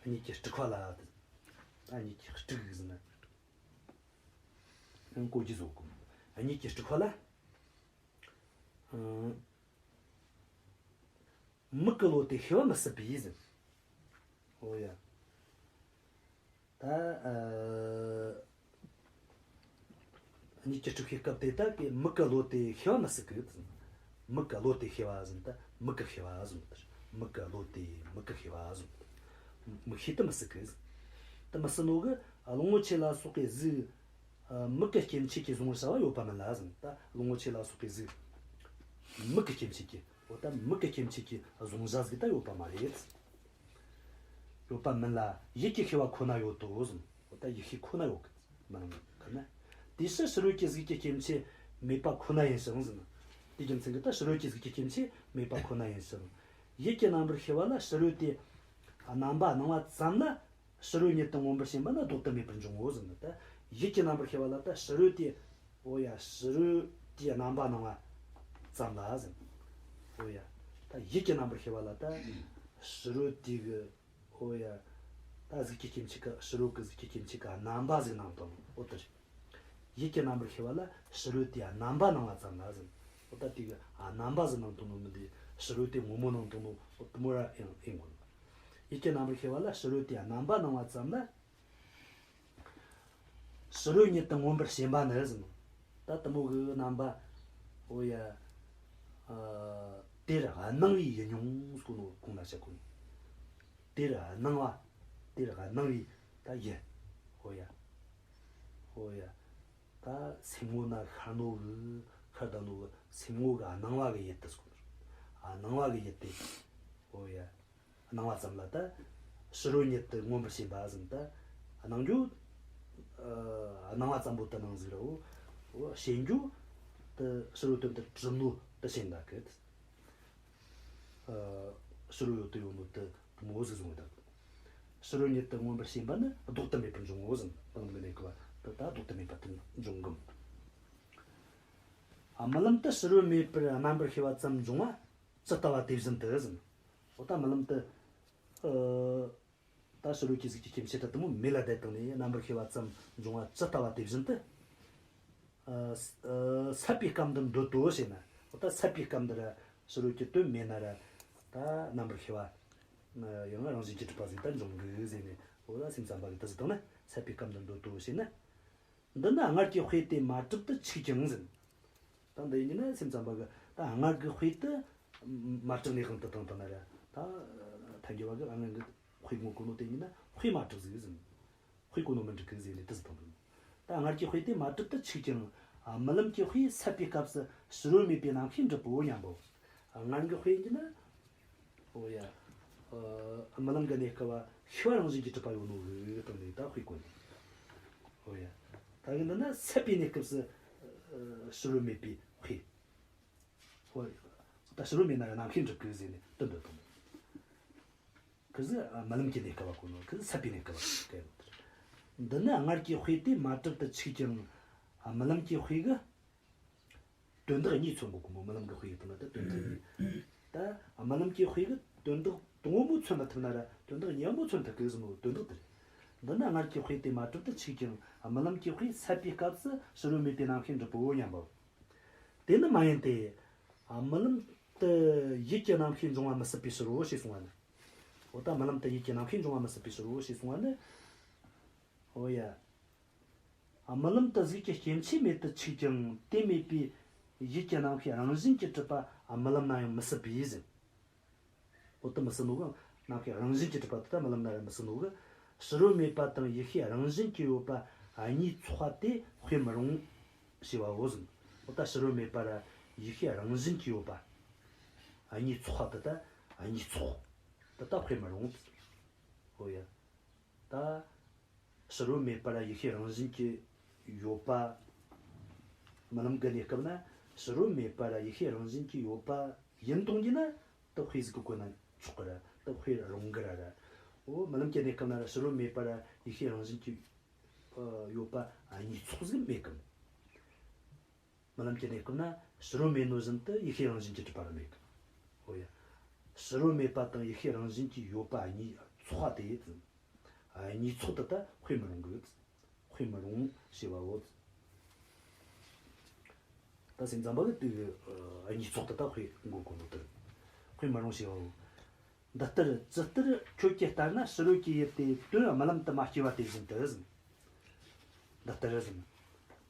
གཉིད་ཀྱི་དཀྲུག་པ་ལ་དེ། ད་གཉིད་ཀྱི་དཀྲུག་ཟེར་ན། ཡང་གོ་རྒྱུ་བཟོ་གོ། གཉིད་ཀྱི་དཀྲུག་པ་ལ། ཨང་། མིག་གི་བློ་དེ་ཤེས་པ་མི་སྲིད་པས་ཟེར། འོ་ཡ། ད། ཨ། གཉིད་ཀྱི་དཀྲུག་པའི་སྐབས་དེ་ད་གི་མིག་གི་བློ་དེ་ཤེས་པ་མི་སྲིད་གི། མིག་གི་བློ་དེ་ཤེས་པ་ཟེར་ན་ད་མིག་གི་ཤེས་པ་ཟེར་ནོ་དེ། མིག་གི་བློ་དེ་མིག་གི་ཤེས་པ་ཟེར་ནོ་དེ། མིག་ཤེས་དེ་མི་སྲིད་གི། དེ་མི་སྲིད་ནོ་གི། གླང་པོ་ཆེ་ལ་སོགས་པའི་གཟུགས། ཨ། མིག་གི་སྐྱེ་མཆེད་ཀྱིས་གཟུང་བར་བྱ་བ་ཡོད་པ་མིན་ལ་ཟེར། ད་གླང་པོ་ཆེ་ལ་སོགས་པའི་གཟུགས། མིག་གི་སྐྱེ་མཆེད་ཀྱིས། འོ་ད་མིག་གི་སྐྱེ་མཆེད་ཀྱིས་གཟུང་བྱ་ཟིག་ད་ཡོད་པ་མ་རེད། ཡོད་པ་མིན་ལ་ཡིད་ཀྱི་ཤེས་པ་ཁོ་ན་ཡོད་དོ་ཟེར། འོ་ད་ཡིད་ཤེས་ཁོ་ན་ཡོད་གི། མིན་གི་ན། དེའི་ཕྱིར་ཕྱི་རོལ་གྱི་གཟུགས་ཀྱི་སྐྱེ་མཆེད་མེད་པ་ཁོ་ན་ཡིན་ཞིང་ཟེར། དེའི་རྒྱུ་མཚན་གྱིས་ད་ཕྱི་རོལ་གྱི་གཟུགས་ཀྱི་སྐྱེ་མཆེད་མེད་པ་ཁོ་ན་ཡིན་ཞིང་། ཡིད་ཀྱི་རྣམ་པར་ཤེས་པ་ལ་ཕྱི་རོལ་དེ་རྣམ་པ་སྣང་བ་ཙམ་ལ། ཕྱི་རོལ་ཉིད་དུ་མངོན་པར་ཞེན་པ་ན་ལྡོག་ཏུ་མེད་པར་འབྱུང་ངོ་ཟེར་ནས། ད་ཡིད་ཀྱི་རྣམ་པར་ཤེས་པ་ལ་ད་ཕྱི་རོལ་དེ། འོ་ཡ། ཕྱི་རོལ་དེའི་རྣམ་པ་སྣང་བ་ཙམ་ལ་ཟེར། འོ་ཡ། ད་ཡིད་ཀྱི་རྣམ་པར་ཤེས་པ་ལ་ད་ཕྱི་རོལ་དེ་གི། འོ་ཡ། ད་གཟུགས་ཀྱི་སྐྱེ་མཆེད་ཀྱི། ཕྱི་རོལ་གྱི་གཟུགས་ཀྱི་སྐྱེ་མཆེད་ཀྱི་རྣམ་པ་ཟིག་སྣང་དོ་ནོ། འོ་དེ་རེད། ཡིད་ཀྱི་རྣམ་པར་ཤེས་པ་ལ་ཕྱི་རོལ་དེའི་རྣམ་པ་སྣང་བ་ཙམ་ལ་ཟེར། འོ་ད་དེ་གི་རྣམ་པ་ཟིག་སྣང་དོ་ནོ་མིན་ཏེ། ཕྱི་རོལ་དེ་ངོ་མ་སྣང་དོ་ནོ། འོ་དེ་མོ་ར་ཡང་ཡིན་དགོས། ཡིད་ཀྱི་རྣམ་པར་ཤེས་པ་ལ་ཕྱི་རོལ་དེའི་རྣམ་པ་སྣང་བ་ཙམ་ལ། ཕྱི་རོལ་ཉིད་དུ་མངོན་པར་ཞེན་པ་ནི་ཟེར། ད་དེ་མོ་གི་རྣམ་པ། འོ་ཡ། ཨ། དེར་སྣང་བའི་ཡུལ་མྱོང་ཟེར་གོ་ནོ་གོང་ན་བཤད་གོ་ནི། དེར་སྣང་བ། དེར་སྣང་བའི་ད་ཡུལ། ཧོ་ཡ། ཧོ་ཡ། ད་སེམས་ངོ་ན་ཤར་ནོ་གི་ཤར་བསྡད་ནོ་གི་སེམས་ངོ་གི་སྣང་བ་གི་ཡུལ་དེ་ཟེར་གོ་ནོ། ཨ། སྣང་བ་གི་ཡུལ་དེ། ཧོ་ཡ། སྣང་བ་ཙམ་ལ་ད་ཕྱི་རོལ་ཉིད་དུ་མངོན་པར་ཞེན་པ་ཟེར། ད་སྣང་རྒྱུ། ཨ། སྣང་བ་ཙམ་པོ་དེ་སྣང་ཟིག་ར་འོ། འོ་ཞེན་རྒྱུ་དེ་ཕྱི་རོལ་དོན་དུ་གྲུབ་ནོ་དེ་ཞེན་ད་གི། ཨ། ཕྱི་རོལ་ཡོད་དུ་ཡོད་ནོ་དེ་དེ་མོ་ཟིག་བཟུང་བ་ད། ཕྱི་རོལ་ཉིད་དུ་མངོན་པར་ཞེན་པ་ནི་ལྡོག་ཏུ་མེད་པར་འབྱུང་ངོ་ཟེར། སྟེང་དུ་གནས་སྐབས་དེ་ད་ལྡོག་ཏུ་མེད་པ་དེ་འབྱུང་གི། ཨ། རྨི་ལམ་དུ་ཕྱི་རོལ་མེད་པར་རྣམ་པར་ཤེས་པ་ཙམ་འབྱུང་བ་ཇི་ལྟ་བ་དེ་བཞིན་དུ་ཟེར། འོ་ད་རྨི་ལམ་དུ། ཨ། ད་ཕྱི་རོལ་གྱི་གཟུགས་ཀྱི་སྐྱེ་མཆེད་དེ་མོ་མེད་ལ་བསྡད་བཏང་ནས་རྣམ་པར་ཤེས་པ་ཙམ་འབྱུང་བ་ཇི་ལྟ་བ་དེ་བཞིན་དུ། ཨ། ཨ། སད་པའི་སྐབས་འདིར་འདོད་དོ་ཞེ་ན། འོ་ད་སད་པའི་སྐབས་འདིར་ཕྱི་རོལ་གྱི་དོན་མེད་ན་ར། ད་རྣམ་པར་ཤེས་པ་ཡང་རང་བཞིན་གྱིས་གྲུབ་པ་ཟིག་ད་འབྱུང་གི་ཟེར་ནས། འོ་ད་སེམས་ཙམ་པ་གིས་དེ་ཟེར་བཏང་ན། སད་པའི་སྐབས་འདིར་འདོད་དོ་ཞེ་ན། འདི་ནི་སྔར་གྱི་དཔེ་དེ་མ་གྲུབ་ཏུ་ཆིག་ཀྱང་ཟེར། ད་འདི་ཡིན་ན་སེམས་ཙམ་པ་གིས་ད་སྔར་གྱི་དཔེ་དེ་མ་གྲུབ་ནས་དབང་དུ་བཏང་བཏང་ན་ར། ད་ཐལ་འགྱུར་བ་གིས་སྔར་གྱི་དཔེ་ངོ་གོ་ནོ་དེ་ཡིན་ན་དཔེ་མ་གྲུབ་ཟིག་ཟེར། དཔེ་གོ་ནོ་མི་འགྲིག་གི་ཟེར་ནས་དེ་ཟེར་བཏང་འདུག། ད་སྔར་གྱི་དཔེ་དེ་མ་གྲུབ་ཏུ་ཆིག་ཀྱང་། ཨ། རྨི་ལམ་གྱི་དཔེ་སད་པའི་སྐབས་སུ་ཕྱི་རོལ་མེད་པའི་རྣམ་ཤེས་འགྲུབ་བོ་སྙམ་པའོ། ཨ། སྔར་གྱི་དཔེ་ཡིན་ན། འོ་ཡ། ཨ། རྨི་ལམ་གྱི་གནས་སྐབས་ཤེས་པ་རང་བཞིན་གྱིས་གྲུབ་པ་ཡོད་ནོ་གི་སྟེང་ནས་ད་དཔེ་གོ་ནི། འོ་ཡ། ད་གི་འདི་ན་སད་པའི་གནས་སྐབས་སུ། ཨ། ཕྱི་རོལ་མེད་པའི་དཔེ། འོ་ཡ། ད་ཕྱི་རོལ་མེད་ན་ར་རྣམ་ཤེས་འགྲུབ་གི་ཟེར་ནས་དོན་འདོད་དང་། ཁི་ཟིག་རྨི་ལམ་གྱི་གནས་སྐབས་བ་གོ་ནོ། ཁི་ཟིག་སད་པའི་གནས་སྐབས་བ་གོ་ནོ། འདི་ནི་སྔར་གྱི་དཔེ་དེ་མ་གྲུབ་ཏུ་ཆིག་ཀྱང་། རྨི་ལམ་གྱི་དཔེ་གི་དོན་དག་གཉིས་མཚོན་གོ་གི་མོ། རྨི་ལམ་གྱི་དཔེ་གི་དོན་དག་གཉིས། ད་རྨི་ལམ་གྱི་དཔེ་གི་དོན་དག་དང་པོ་མཚོན་མ་ཐུབ་ན་ར་དོན་དག་གཉིས་པོ་མཚོན་ཐུབ་གི་ཟེར་ནོ་དོན་དག་དེ་རེད། འདི་ནི་སྔར་གྱི་དཔེ་དེ་མ་གྲུབ་ཏུ་ཆིག་ཀྱང་། རྨི་ལམ་གྱི་དཔེ་སད་པའི་སྐབས་སུ་ཕྱི་རོལ་མེད་པའི་རྣམ་ཤེས་འགྲུབ་བོ་སྙམ་པའོ། དེ་ནི་མ་ཡིན་ཏེ། རྨི་ལམ་དུ་ཡིད་ཀྱི་རྣམ་ཤེས་འབྱུང་བ་མི་སྲིད་པའི་ཕྱིར་རོ་ཞེས་གསུངས་པ་ནི། འོ་ད་རྨི་ལམ་དུ་ཡིད་ཀྱི་རྣམ་ཤེས་འབྱུང་བ་མི་སྲིད་པའི་ཕྱིར་རོ་ཞེས་གསུངས་པ་ནི། འོ་ཡ། རྨི་ལམ་དུ་གཟུགས་ཀྱི་སྐྱེ་མཆེད་མེད་དུ་ཆིག་ཀྱང་དེ་མེད་པའི་ཡིད་ཀྱི་རྣམ་ཤེས་རང་བཞིན་གྱིས་གྲུབ་པ་རྨི་ལམ་ན་ཡང་མི་སྲིད་པས་ཟེར། འོ་དེ་མི་སྲིད་ནོ་གི། རྣམ་ཤེས་རང་བཞིན་གྱིས་གྲུབ་པ་དེ་ད་རྨི་ལམ་ན་ར་མི་སྲིད་ནོ་གི། ཕྱི་རོལ་མེད་པ་དང་ཡིད་ཤེས་རང་བཞིན་གྱིས་ཡོད་པ་གཉིས་ཚོགས་པ་དེ་དཔེ་མི་རུང་ཞེས་པའོ་ཟེར། འོ་ད་ཕྱི་རོལ་མེད་པ་ར་ཡིད་ཤེས་རང་བཞིན་གྱིས་ཡོད་པ་གཉིས་ཚོགས་པ་དེ་ད་གཉིས་ཚོགས་དེ་ད་དཔེ་མི་རུང་། འོ་ཡ། ད་ཕྱི་རོལ་མེད་པ་ར་ཡིད་ཤེས་རང་བཞིན་གྱིས་ཡོད་པ། རྨི་ལམ་གྱི་གནས་སྐབས་ན་ཕྱི་རོལ་མེད་པ་ར་ཡིད་ཤེས་རང་བཞིན་གྱིས་ཡོད་པ་ཡིན་གཏོང་རྒྱུ་ན། ད་དཔེ་ཟིག་གི་གོ་ན་ཆོག་གི་ར། ད་དཔེ་རུང་གི་ར་ར། འོ་རྨི་ལམ་གྱི་གནས་སྐབས་ན་ར་ཕྱི་རོལ་མེད་པ་ར་ཡིད་ཤེས་རང་བཞིན་གྱིས་ཡོད་པ་གཉིས་ཚོགས་ཟིག་མེད་གི། རྨི་ལམ་གྱི་གནས་སྐབས་ན་ཕྱི་རོལ་མེད་ནོ་བཞིན་དུ་ཡིད་ཤེས་རང་བཞིན་གྱིས་གྲུབ་པ་ར་མེད་གི། འོ་ཡ། ཕྱི་རོལ་མེད་པ་དང་ཡིད་ཤེས་རང་བཞིན་གྱིས་ཡོད་པ་གཉིས་ཚོགས་པ་དེ་གཉིས་ཚོགས་དེ་ད་དཔེ་མི་རུང་གི། དཔེ་མི་རུང་ཞེས་པའོ། ད་སེམས་ཙམ་པ་གིས་དེ་གཉིས་ཚོགས་དེ་ད་དཔེ་འགོད་གོ་ནོ་དེ། དཔེ་མི་རུང་ཞེས་པའོ། འདི་ལྟར་ཇི་ལྟར་ཁྱོད་ཀྱི་ལྟར་ན་ཕྱི་རོལ་གྱི་ཡུལ་དེ་དོན་རྨི་ལམ་དུ་མ་སྐྱེས་པ་དེ་བཞིན་དུ་ཟེར། འདི་ལྟར་ཟེར།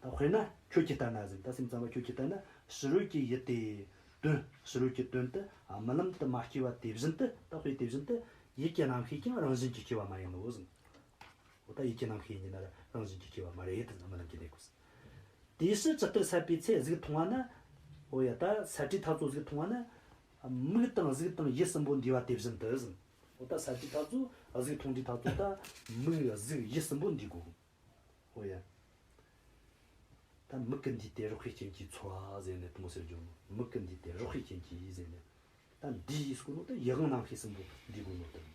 ད་དཔེར་ན་ཁྱོད་ཀྱི་ལྟར་ན་ཟེར། ད་སེམས་ཙམ་པ་ཁྱོད་ཀྱི་ལྟར་ན་ཕྱི་རོལ་གྱི་ཡུལ་དེ་དོན། ཕྱི་རོལ་གྱི་དོན་དེ་རྨི་ལམ་དུ་མ་སྐྱེས་པ་དེ་བཞིན་དུ། ད་དཔེ་དེ་བཞིན་དུ་ཡིད་ཀྱི་རྣམ་ཤེས་ཀྱང་རང་བཞིན་གྱིས་སྐྱེ་བ་མ་ཡིན་ནོ་ཟེར། འོ་ད་ཡིད་ཀྱི་རྣམ་ཤེས་ཡིན་ན་ར་རང་བཞིན་གྱིས་སྐྱེ་བ་མ་རེད་དེ། རྨི་ལམ་གྱི་གནས་སྐབས་སུ། དེའི་ཕྱིར་ཇི་ལྟར་སད་པའི་ཚེ་གཟུགས་མཐོང་བ་ན། འོ་ཡ། ད་སད་དུས་ཐག་ཆོད་གཟུགས་མཐོང་བ་ན། མིག་དང་གཟུགས་དང་ཡིད་གསུམ་པོ་འདུས་པ་དེ་བཞིན་དུ་ཟེར། འོ་ད་སད་དུས་ཐག་ཆོད་གཟུགས་མཐོང་དུས་ཐག་ཆོད་ད་མིག་གཟུགས་ཡིད་གསུམ་པོ་འདུས་དགོས། འོ་ཡ། ད་མིག་གིས་འདུས་ཏེ་རེག་པའི་རྐྱེན་གྱིས་ཚོར་བ་ཟེར་ནས་དེ་མོ་ཟེར་རྒྱུ་ནོ། མིག་གིས་འདུས་ཏེ་རེག་པའི་རྐྱེན་གྱིས་ཟེར་ནས། ད་འདུས་ཟེར་གོ་ནོ་ད་ཡིད་དབང་རྣམ་ཤེས་གསུམ་པོ་འདུས་དགོས་ནོ་དང་།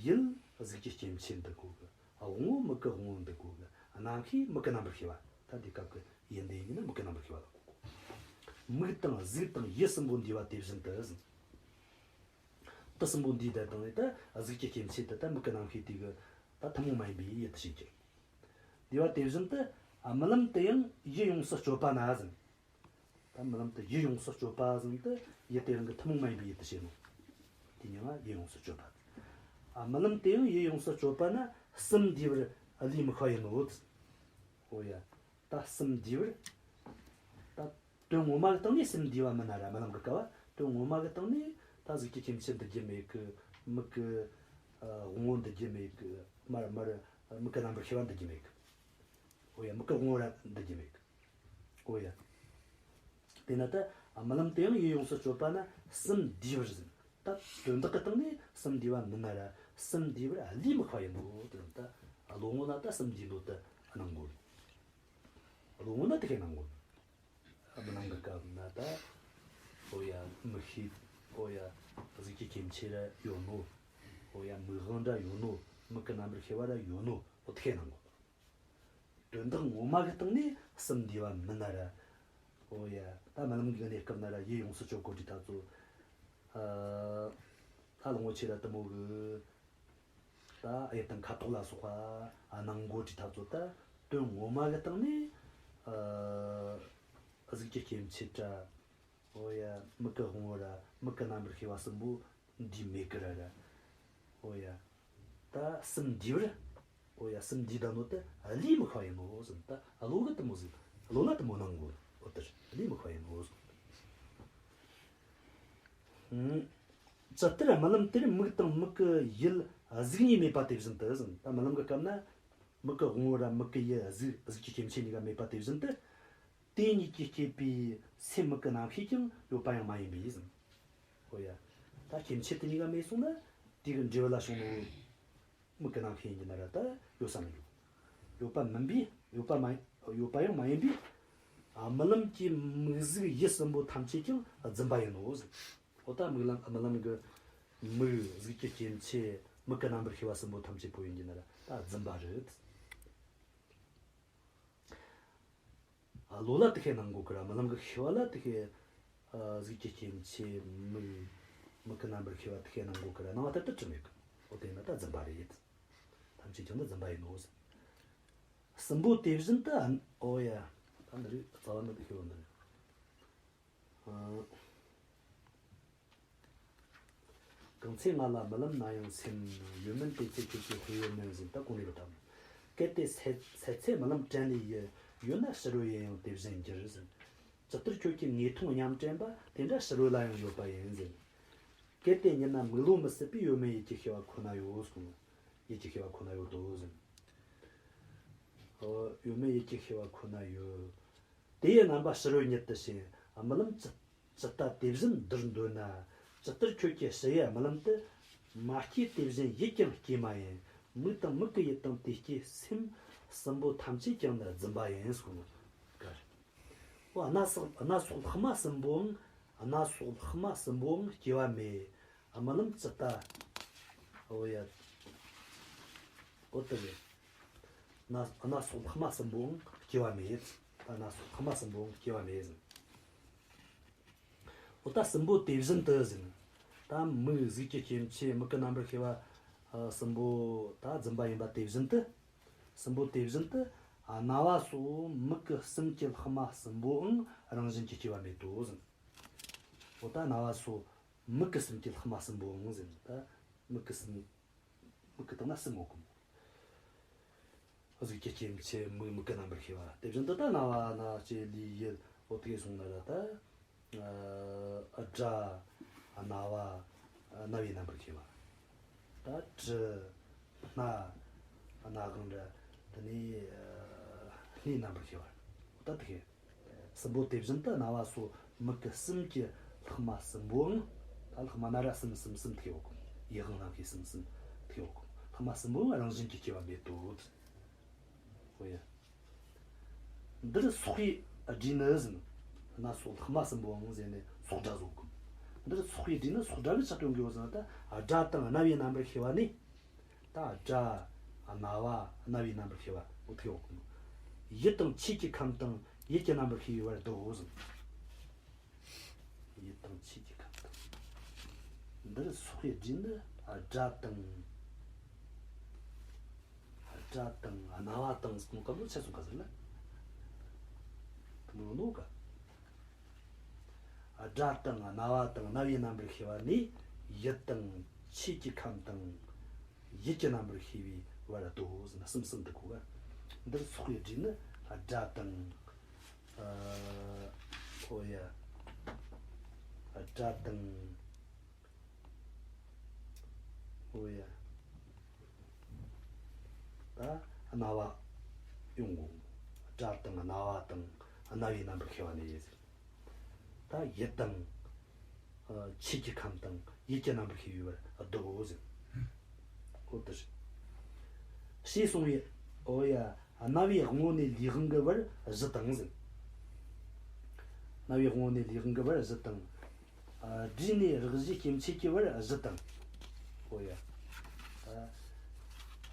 ཡུལ་གཟུགས་ཀྱི་སྐྱེ་མཆེད་འདུ་དགོས་གི། དབང་པོ་མིག་གི་དབང་པོ་འདུ་དགོས་གི། རྣམ་ཤེས་མིག་གི་རྣམ་པར་ཤེས་པ། ད་དེ་སྐབས་ཀྱི་ཡུལ་འདི་ཡིན་ན་མིག་གི་རྣམ་པར་ཤེས་པ་ལ་གོ་དགོས། མིག་དང་གཟུགས་དང་ཡིད་གསུམ་པོ་འདུས་པ་དེ་བཞིན་དུ་ཟེར། དེ་གསུམ་པོ་འདུས་ད་དང་ནི་ད་གཟུགས་ཀྱི་སྐྱེ་མཆེད་དེ་ད་མིག་གི་རྣམ་ཤེས་དེ་གི་ད་ཐུན་མོང་མ་ཡིན་པའི་ཡུལ་དུ་ཞེན་གྱི། འདུས་པ་དེ་བཞིན་དུ་རྨི་ལམ་དུ་ཡང་ཡིད་ཡོངས་སུ་སྤྱོད་པ་ན་ཟེར། ད་རྨི་ལམ་དུ་ཡིད་ཡོངས་སུ་སྤྱོད་པ་ཟེར་དུས་ཡུལ་དེ་རང་གི་ཐུན་མོང་མ་ཡིན་པའི་ཡུལ་དུ་ཞེན་ནོ། དེ་མྱིང་ང་ཡིད་ཡོངས་སུ་སྤྱོད་པ། ཨ། རྨི་ལམ་དུ་ཡང་ཡིད་ཡོངས་སུ་སྤྱོད་པ་ན་གསུམ་འདུས་པར་ལུས་དམིགས་པ་ཡིན་ནོ། འོ་ཡ། ད་གསུམ་འདུས་པར། ད་དོན་ངོ་མ་གི་སྟེང་ནས་གསུམ་འདུས་པ་མིན་ན་ར། རྨི་ལམ་གི་སྐབས་ དོན་ངོ་མ་གི་སྟེང་ནས་ད་གཟུགས་ཀྱི་སྐྱེ་མཆེད་འདུ་རྒྱུ་མེད་གི། མིག་གི་ཨ་དབང་པོ་འདུ་རྒྱུ་མེད་གི། མར་མར་མིག་གི་རྣམ་པར་ཤེས་པ་འདུ་རྒྱུ་མེད་གི། འོ་ཡ། མིག་གི་དབང་པོ་ར་འདུ་རྒྱུ་མེད་གི། འོ་ཡ། དེས་ན་ད་རྨི་ལམ་དེ་ཡང་ཡིད་ཡོངས་སུ་གཅོད་པ་ན་གསུམ་འདུས་པར་ཟིན། ད་དོན་དག་གི་སྟེང་ནས་གསུམ་འདུས་པ་མིན་ན་ར། གསུམ་འདུས་པར་བློས་དམིགས་པ་ཡིན་ནོ། དེ་ད་བློ་ངོ་ན་ད་གསུམ་འདུས་ནོ་དེ་སྣང་གོ། བློ་ངོ་ན་དེ་ཁས་སྣང་གོ། རྨི་ལམ་གི་སྐབས་ན་ད། འོ་ཡ། མིག་ཤེས། འོ་ཡ། གཟུགས་ཀྱི་སྐྱེ་མཆེད་ར་ཡོད་ནོ། འོ་ཡ། མིག་དབང་འདྲ་ཡོད་ནོ། མིག་གི་རྣམ་པར་ཤེས་པ་ར་ཡོད་ནོ། འོ་དེ་ཁས་སྣང་གོ། དོན་དག་ངོ་མ་གི་སྟེང་ནས་གསུམ་འདུས་པ་མིན་ན་ར། འོ་ཡ། ད་རྨི་ལམ་གི་གནས་སྐབས་ན་ར་ཡིད་ཡོངས་སུ་གཅོད་གོ་དུས་ཐག་ཚོ། ཨ། ད་གླང་པོ་ཆེ་ར་དེ་མོ་གི། ད་གཡུ་དང་ཁ་དོག་ལ་སོགས་པ་སྣང་གོ་དུས་ཐག་ཚོ། ད་དོན་ངོ་མ་གི་སྟེང་ནས། ཨ། གཟུགས་ཀྱི་སྐྱེ་མཆེད་ར། འོ་ཡ། མིག་གི་དབང་པོ་ར། མིག་གི་རྣམ་པར་ཤེས་པ་གསུམ་པོ་འདུས་མེད་གི་ར་ར། འོ་ཡ། ད་གསུམ་འདུས་པར། འོ་ཡ། གསུམ་འདུས་བསྡད་ནོ་དེ་བློས་དམིགས་པ་ཡིན་ནོ་ཟེར། ད་བློ་གི་དེ་མོ་ཟིག། བློ་ལ་དེ་མོ་སྣང་གོ། འོ་དེར་བློས་དམིགས་པ་ཡིན་ནོ་ཟེར། ཨང་། ཇི་ལྟར་རྨི་ལམ་དེར་མིག་དང་མིག་གི་ཡུལ་གཟུགས་གཉིས་མེད་པ་དེ་བཞིན་དུ་ཟེར། ད་རྨི་ལམ་གི་སྐབས་ན་མིག་གི་དབང་པོ་ར་མིག་གི་ཡུལ་གཟུགས། གཟུགས་ཀྱི་སྐྱེ་མཆེད་གཉིས་ཀ་མེད་པ་དེ་བཞིན་དུ། དེ་གཉིས་ཀྱིས་སྐྱེད་པའི་སེམས་མིག་གི་རྣམ་ཤེས་ཀྱང་ཡོད་པ་ཡང་མ་ཡིན་པས་ཟེར། འོ་ཡ། ད་སྐྱེ་མཆེད་དེ་གཉིས་ཀ་མེད་སོང་ན་དེ་གི་འབྲས་བུ་ལ་བྱུང་ནོ་མིག་གི་རྣམ་ཤེས་ཡིན་གྱི་ན་ར་ད་ཡོད་ས་མི་འགྱོ། ཡོད་པ་མིན་པས། ཡོད་པ་མ། ཡོད་པ་ཡང་མ་ཡིན་པས། རྨི་ལམ་གྱི་མིག་གཟུགས་ཡུལ་གསུམ་པོ་ཐམས་ཅད་ཀྱང་རྫུན་པ་ཡིན་ནོ་ཟེར། འོ་ད་རྨི་ལམ། རྨི་ལམ་གྱི་མིག་གཟུགས་ཀྱི་སྐྱེ་མཆེད། མིག་གི་རྣམ་པར་ཤེས་པ་གསུམ་པོ་ཐམས་ཅད་པོ་ཡིན་གྱི་ན་ར་ད་རྫུན་པ་རེད། ཨ། བློ་ལ་དེ་ཁས་སྣང་གོ་གི་ར། རྨི་ལམ་གི་ཤེས་པ་ལ་དེ་ཁས། ཨ། གཟུགས་ཀྱི་སྐྱེ་མཆེད་མིག། མིག་གི་རྣམ་པར་ཤེས་པ་དེ་ཁས་སྣང་གོ་གི་ར། སྣང་བ་ལྟར་དུ་གྲུབ་མེད་གི། འོ་དེ་ན་ད་རྫུན་པ་རེད། ཐམས་ཅད་ཀྱང་ད་རྫུན་པ་ཡིན་ནོ་ཟེར། གསུམ་པོ་དེ་བཞིན་དུ། འོ་ཡ། ད་འདི་རིགས་རྩ་བ་ནི་དེ་ཁས་བོ་འདི་རེད། ཨ། གང་ཚེ་ང་ལ་རྨི་ལམ་ན་ཡང་སེམས། ཡོད་མིན་དེ་ཚེ་ཁྱོད་ཀྱི་དཔེ་ཡོད་མིན་ཟེར། ད་གོང་ནས་བུད་དང་། གལ་ཏེ་སད་སད་ཚེ་རྨི་ལམ་དྲན་ལས་ཡི། ཡོད་ན་ཕྱི་རོལ་ཡི་ཡང་དེ་བཞིན་འགྱུར་ཟེར། ཇི་ལྟར་ཁྱོད་ཀྱིས་ངེས་མཐོང་སྙམ་དྲན་པ། དེ་འདྲ་ཕྱི་རོལ་ལ་ཡང་ཡོད་པ་ཡིན་ཟེར། གལ་ཏེ་ཉིད་ན་མིག་བློ་མི་སྲིད་པས། ཡོད་མེད་ཡུལ་གྱི་ཤེས་པ་ཁོ་ན་ཡོད་གསུངས། ཡུལ་གྱི་ཤེས་པ་ཁོ་ན་ཡོད་དོ་ཟེར། ཨོ། ཡོད་མེད་ཡུལ་གྱི་ཤེས་པ་ཁོ་ན་ཡོད། དེ་ཡི་རྣམ་པ་ཕྱི་རོལ་ཉིད་དུ་ཞེན། རྨི་ལམ་ཇི་ཇི་ལྟ་དེ་བཞིན་འདིར་འདོད་ན། ཇི་ལྟར་ཁྱོད་ཀྱི་ཕྱི་ཡི་རྨི་ལམ་དུ། མ་སྐྱེས་དེ་བཞིན་ཡིད་ཀྱང་སྐྱེས་མ་ཡིན། མིག་དང་མིག་གི་ཡུལ་དང་དེ་སྐྱེས་སེམས། གསུམ་པོ་ཐམས་ཅད་ཀྱང་ནི་རྫུན་པ་ཡིན་གསུངས། གར། འོ། སྣ་ཚོགས། སྣ་ཚོགས་ལྷག་མ་གསུམ་པོའང་། སྣ་ཚོགས་ལྷག་མ་གསུམ་པོའང་སྐྱེ་བ་མེད། རྨི་ལམ་ཇི་ལྟ། འོ་ཡ། འོ་དེ་རེད། སྣ་སྣ་ཚོགས་ལྷག་མ་གསུམ་པོའང་སྐྱེ་བ་མེད། ད་སྣ་ཚོགས་ལྷག་མ་གསུམ་པོའང་སྐྱེ་བ་མེད་ཟེར། འོ་ད་གསུམ་པོ་དེ་བཞིན་དུ་ཟེར། ད་མིག་གཟུགས་ཀྱི་སྐྱེ་མཆེད། མིག་གི་རྣམ་པར་ཤེས་པ། ཨ། གསུམ་པོ་ད་རྫུན་པ་ཡིན་པ་དེ་བཞིན་དུ། གསུམ་པོ་དེ་བཞིན་དུ། ཨ། རྣ་བ་སོགས་མིག་གི་གསུམ་གྱི་ལྷག་མ་གསུམ་པོའང་རང་བཞིན་གྱིས་སྐྱེ་བ་མེད་དོ་ཟེར། འོ་ད་རྣ་བ་སོགས་མིག་གི་གསུམ་གྱི་ལྷག་མ་གསུམ་པོའང་ཟེར། ད་མིག་གི་གསུམ། མིག་གི་སྟེང་ན་གསུམ་ཡོད་གི་མོ། གཟུགས་ཀྱི་སྐྱེ་མཆེད། མིག་མིག་གི་རྣམ་པར་ཤེས་པ། དེ་བཞིན་དུ་ད་རྣ་བ། སྣ། ལྕེ། ལུས། ཡིད། འོ་དེ་གས་སོང་ན་ར་ད། ཨ། སྒྲ། རྣ་བ། རྣ་བའི་རྣམ་པར་ཤེས་པ། ད་དྲི། སྣ། སྣ་དབང་ར། དེ་ནས། ཨ། སྣའི་རྣམ་པར་ཤེས་པ། འོ་ད་དེ་གས། གསུམ་པོ་དེ་བཞིན་དུ་རྣ་བ་སོགས་མིག་གི་གསུམ་གྱི་ལྷག་མ་གསུམ་པོའང་། ད་ལྷག་མ་ན་ར་གསུམ་གསུམ་གསུམ་ཐུག་ཡོད་གོ། ཡིད་དབང་རྣམ་ཤེས་གསུམ་གསུམ་ཐུག་ཡོད་གོ། ལྷག་མ་གསུམ་པོའང་རང་བཞིན་གྱིས་སྐྱེ་བ་མེད་དོ། ཨོ་ཡ། འདིར་སོགས་པའི་སྒྲས་ནི་ཟེར། སྣ་ཚོགས་ལྷག་མ་གསུམ་པོའང་ཟེར་ནས་སོགས་སྒྲ་བཟོ་གོ། འདིར་སོགས་པའི་སྒྲས་ནི་སོགས་སྒྲ་གིས་ཆི་སྟོན་གོ་ཟེར་ན། ད་སྒྲ་དང་རྣ་བའི་རྣམ་པར་ཤེས་པ་ནི། ད་སྒྲ། རྣ་བ། རྣ་བའི་རྣམ་པར་ཤེས་པ། འོ་དེ་ཡོད་གི། ཡིད་དང་ཆོས་ཀྱི་ཁམས་དང་ཡིད་ཀྱི་རྣམ་པར་ཤེས་པའི་བར་དུའོ་ཟེར། ཡིད་དང་ཆོས་ཀྱི་ཁམས་དང་། འདིར་སོགས་པའི་སྒྲས་ནི་སྒྲ་དང་། སྒྲ་དང་རྣ་བ་དང་ཟེར་གོ་ནོ་ཆི་གསུངས་ག་ཟེར་ན། དེ་མོ་ནོ་ག། སྒྲ་དང་རྣ་བ་དང་རྣ་བའི་རྣམ་པར་ཤེས་པ་ནི་ཡིད་དང་ཆོས་ཀྱི་ཁམས་དང་ཡིད་ཀྱི་རྣམ་པར་ཤེས་པའི་བར་དུ་ཟེར་ན་གསུམ་གསུམ་འདུག་གོ་ག། འདིར་སོགས་པའི་སྒྲས་ནི་སྒྲ་དང་། ཨ། ཨོ་ཡ། སྒྲ་དང་། འོ་ཡ། ད་རྣ་བ་ཡོང་གོ། སྒྲ་དང་རྣ་བ་དང་རྣ་བའི་རྣམ་པར་ཤེས་པ་ནས་ཟེར། ད་ཡིད་དང་། ཨ། ཆོས་ཀྱི་ཁམས་དང་ཡིད་ཀྱི་རྣམ་པར་ཤེས་པའི་བར་བསྡུའོ་ཟེར། འོ་དེ་རེད། ཞེས་གསུངས་པས། འོ་ཡ། རྣ་བའི་དབང་པོ་ནས་ལུས་དབང་གི་བར་བཞི་དང་ཟེར། རྣ་བའི་དབང་པོ་ནས་ལུས་དབང་གི་བར་བཞི་དང་། ཨ། སྒྲས་ནས་རེག་བྱའི་སྐྱེ་མཆེད་ཀྱི་བར་བཞི་དང་། འོ་ཡ། ཨ།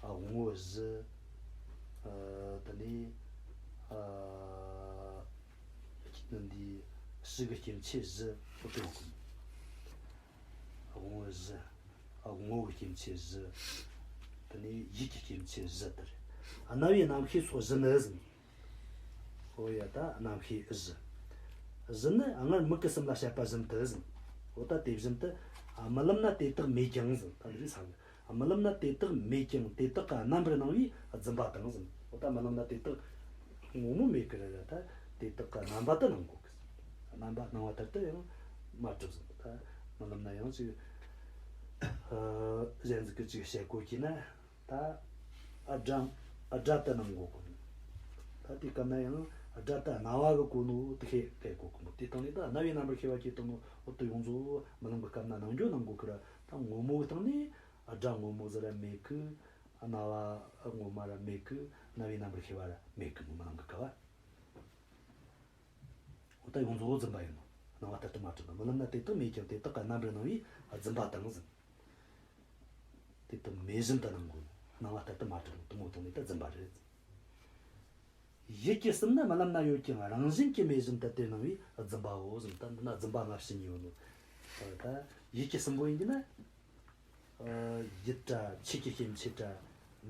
དབང་པོ་བཞི། ཨ། དེ་ནས། ཨ། འདི་ཕྱི་གི་སྐྱེ་མཆེད་བཞི། འོ་དེ་ཡོད་གི། དབང་པོ་བཞི། དབང་པོ་གི་སྐྱེ་མཆེད་བཞི། དེ་ནས་ཡིད་ཀྱི་སྐྱེ་མཆེད་བཞི་དེ་རེད། རྣ་བའི་རྣམ་ཤེས་སོགས་བཞི་ནི་ཟེར། འོ་ཡ། ད་རྣམ་ཤེས་བཞི། བཞི་ནི་སྔར་མིག་གི་གསུམ་ལ་བཤད་པ་བཞིན་དུ་ཟེར། འོ་ད་དེ་བཞིན་དུ། ཨ། རྨི་ལམ་ན་དེ་དག་མེད་ཀྱང་ཟེར། ད་འདི་རེད་ས་གི། རྨི་ལམ་ན་དེ་དག་མེད་ཀྱང་དེ་དག་གི་རྣམ་པར་སྣང་བས་བརྫུན་པ་དང་ཟེར། འོ་ད་རྨི་ལམ་ན་དེ་དག་ངོ་མ་མེད་ཀི་ར་ར། ད་དེ་དག་གི་རྣམ་པ་དེ་སྣང་གོ་གི། རྣམ་པ་སྣང་བ་ལྟར་དུ་ཡང་མ་གྲུབ་ཟེར། ད་རྨི་ལམ་ན་ཡང་ཅིག་ཨ། གཞན་ཟིག་གིས་ཅིག་བཤད་གོ་གི་ན། ད་ཨ། སྒྲ། ཨ། སྒྲ་དེ་སྣང་གོ་གི། ད་དེ་སྐབས་ན་ཡང་སྒྲ་དེ་རྣ་བ་གིས་གོ་ནོ་དེ་ཤེས་གོ་གི་མོ། དེ་སྟེང་ནས་ད་རྣ་བའི་རྣམ་པར་ཤེས་པ་སྐྱེས་བཏང་ནོ། འོ་དེ་ཡོངས་རྫོགས་རྨི་ལམ་གི་སྐབས་ན་སྣང་རྒྱུ་སྣང་གོ་གི་ར། ད་ངོ་མ་གི་སྟེང་ནས་སྒྲ་ངོ་མ་ཟིག་ར་མེད་གི། རྣ་བ་ངོ་མ་ར་མེད་གི། རྣ་བའི་རྣམ་པར་ཤེས་པ་ར་མེད་གི་མོ། རྨི་ལམ་གི་སྐབས། འོ་ད་ཡོངས་རྫོགས་བརྫུན་པ་ཡིན་ནོ། སྣང་བ་ལྟར་དུ་མ་གྲུབ་ནོ། རྨི་ལམ་ན་དེ་དག་མེད་ཀྱང་དེ་དག་གི་རྣམ་པར་སྣང་བས་བརྫུན་པ་དང་ཟེར། དེ་དག་མེད་བཞིན་དུ་སྣང་གོ། སྣང་བ་ལྟར་དུ་མ་གྲུབ་ནོ། དེ་མོ་སྟེང་ནས་ད་བརྫུན་པ་རེད། ཡིད་ཀྱི་གསུམ་ནི་རྨི་ལམ་ན་ཡོད་ཀྱང་རང་བཞིན་གྱིས་མེད་བཞིན་དུ་དེར་སྣང་བས་བརྫུན་པའོ་ཟེར། ད་འདི་ན་བརྫུན་པ་སྔ་ཕྱི་གཉིས་ཡོད་ནོ། ད་ཡིད་ཀྱི་གསུམ་པོ་ཡིན་གྱི་ན། ཨ། ཡིད་ར་ཆོས་ཀྱི་སྐྱེ་མཆེད་ར།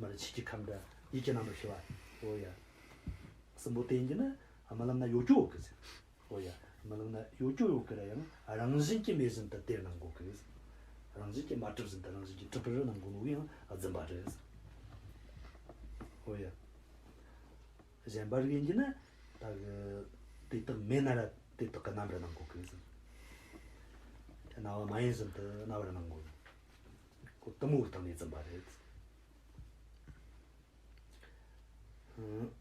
མར་ཆོས་ཀྱི་ཁམས་ར། ཡིད་ཀྱི་རྣམ་པར་ཤེས་པ། འོ་ཡ། གསུམ་པོ་དེ་ཡིན་གྱི་ན་རྨི་ལམ་ན་ཡོད་རྒྱུ་ཡོད་གི་ཟེར། འོ་ཡ། རྨི་ལམ་ན་ཡོད་རྒྱུ་ཡོད་གི་ར་ཡང་རང་བཞིན་གྱིས་མེད་བཞིན་དུ་དེར་སྣང་གོ་གི་ཟེར། རང་བཞིན་གྱིས་མ་གྲུབ་བཞིན་དུ། རང་བཞིན་གྱིས་གྲུབ་པར་སྣང་གོ་ནོ་ཡང་བརྫུན་པ་རེད་ཟེར། འོ་ཡ། གཞན་པ་རིགས་ཡིན་གྱི་ན། ད་གི་དེ་དག་མེད་ན་ར་དེ་དག་གི་རྣམ་པར་སྣང་གོ་གི་ཟེར། རྣ་བ་མ་ཡིན་བཞིན་དུ་རྣ་བར་སྣང་གོ། ཁོ་དེ་མོ་གི་སྟེང་ནས་བརྫུན་པ་རེད། ཨང་།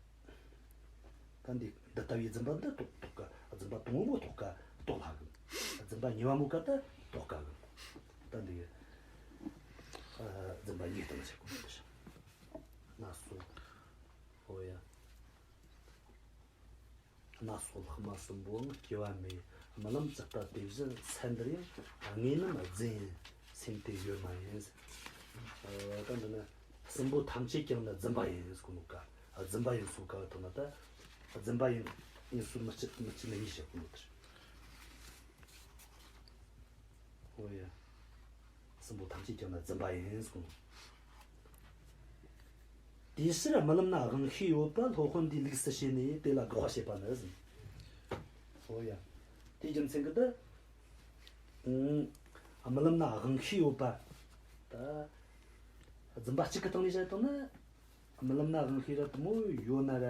ད་འདི་འདི་ལྟ་བུའི་བརྫུན་པ་འདི་རྟོགས་རྟོགས་དཀའ། བརྫུན་པ་དང་པོ་རྟོགས་དཀའ། རྟོགས་སླ་གི། བརྫུན་པ་གཉིས་པ་མོ་ག་ད་རྟོགས་དཀའ་གི། ད་འདི། ཨ། བརྫུན་པ་གཉིས་སྟེང་ནས་བཤད་གོ་ནི་དེ་རེད། སྣ་ཚོགས། འོ་ཡ། སྣ་ཚོགས་ལྷག་མ་གསུམ་པོའང་སྐྱེ་བ་མེད། རྨི་ལམ་ཇི་ལྟ་དེ་བཞིན་སེམས་འདིར་ཡང་། དངོས་རྣམས་རྫུན་ཡིན་སེམས་དེ་ཡོད་མ་ཡིན། ཨ། ད་འདི་ན་གསུམ་པོ་ཐམས་ཅད་ཀྱང་ནི་བརྫུན་པ་ཡིན་ཟེར་གོ་ནོ་ཀ། བརྫུན་པ་ཡིན་ཟེར་གོ་ནོ་ཀ་བཏང་ན། ད་བརྫུན་པ་ཡིན་ཡིན་ཟེར་མི་གཅིག་མི་གཅིག་ནི་གཉིས་བཤད་གོ་ནོ་དེ་རེད། འོ་ཡ། གསུམ་པོ་ཐམས་ཅད་ཀྱང་ནི་བརྫུན་པ་ཡིན་གསུངས། དེའི་ཕྱིར་རྨི་ལམ་ན་དབང་ཤེས་ཡོད་པ་སློབ་དཔོན་འདིས་ལུགས་སུ་བྱས་ནས་དེ་ལ་དགག་པ་བྱས་པ་ནི་ཟེར། འོ་ཡ། དེའི་རྒྱུ་མཚན་གྱིས་ད། ཨང་། རྨི་ལམ་ན་དབང་ཤེས་ཡོད་པ། ད། བརྫུན་པ་གཅིག་གི་སྟེང་ནས་བཤད་བཏང་ན། རྨི་ལམ་ན་དབང་ཤེས་ར་དེ་མོ་ཡོད་ན་ར།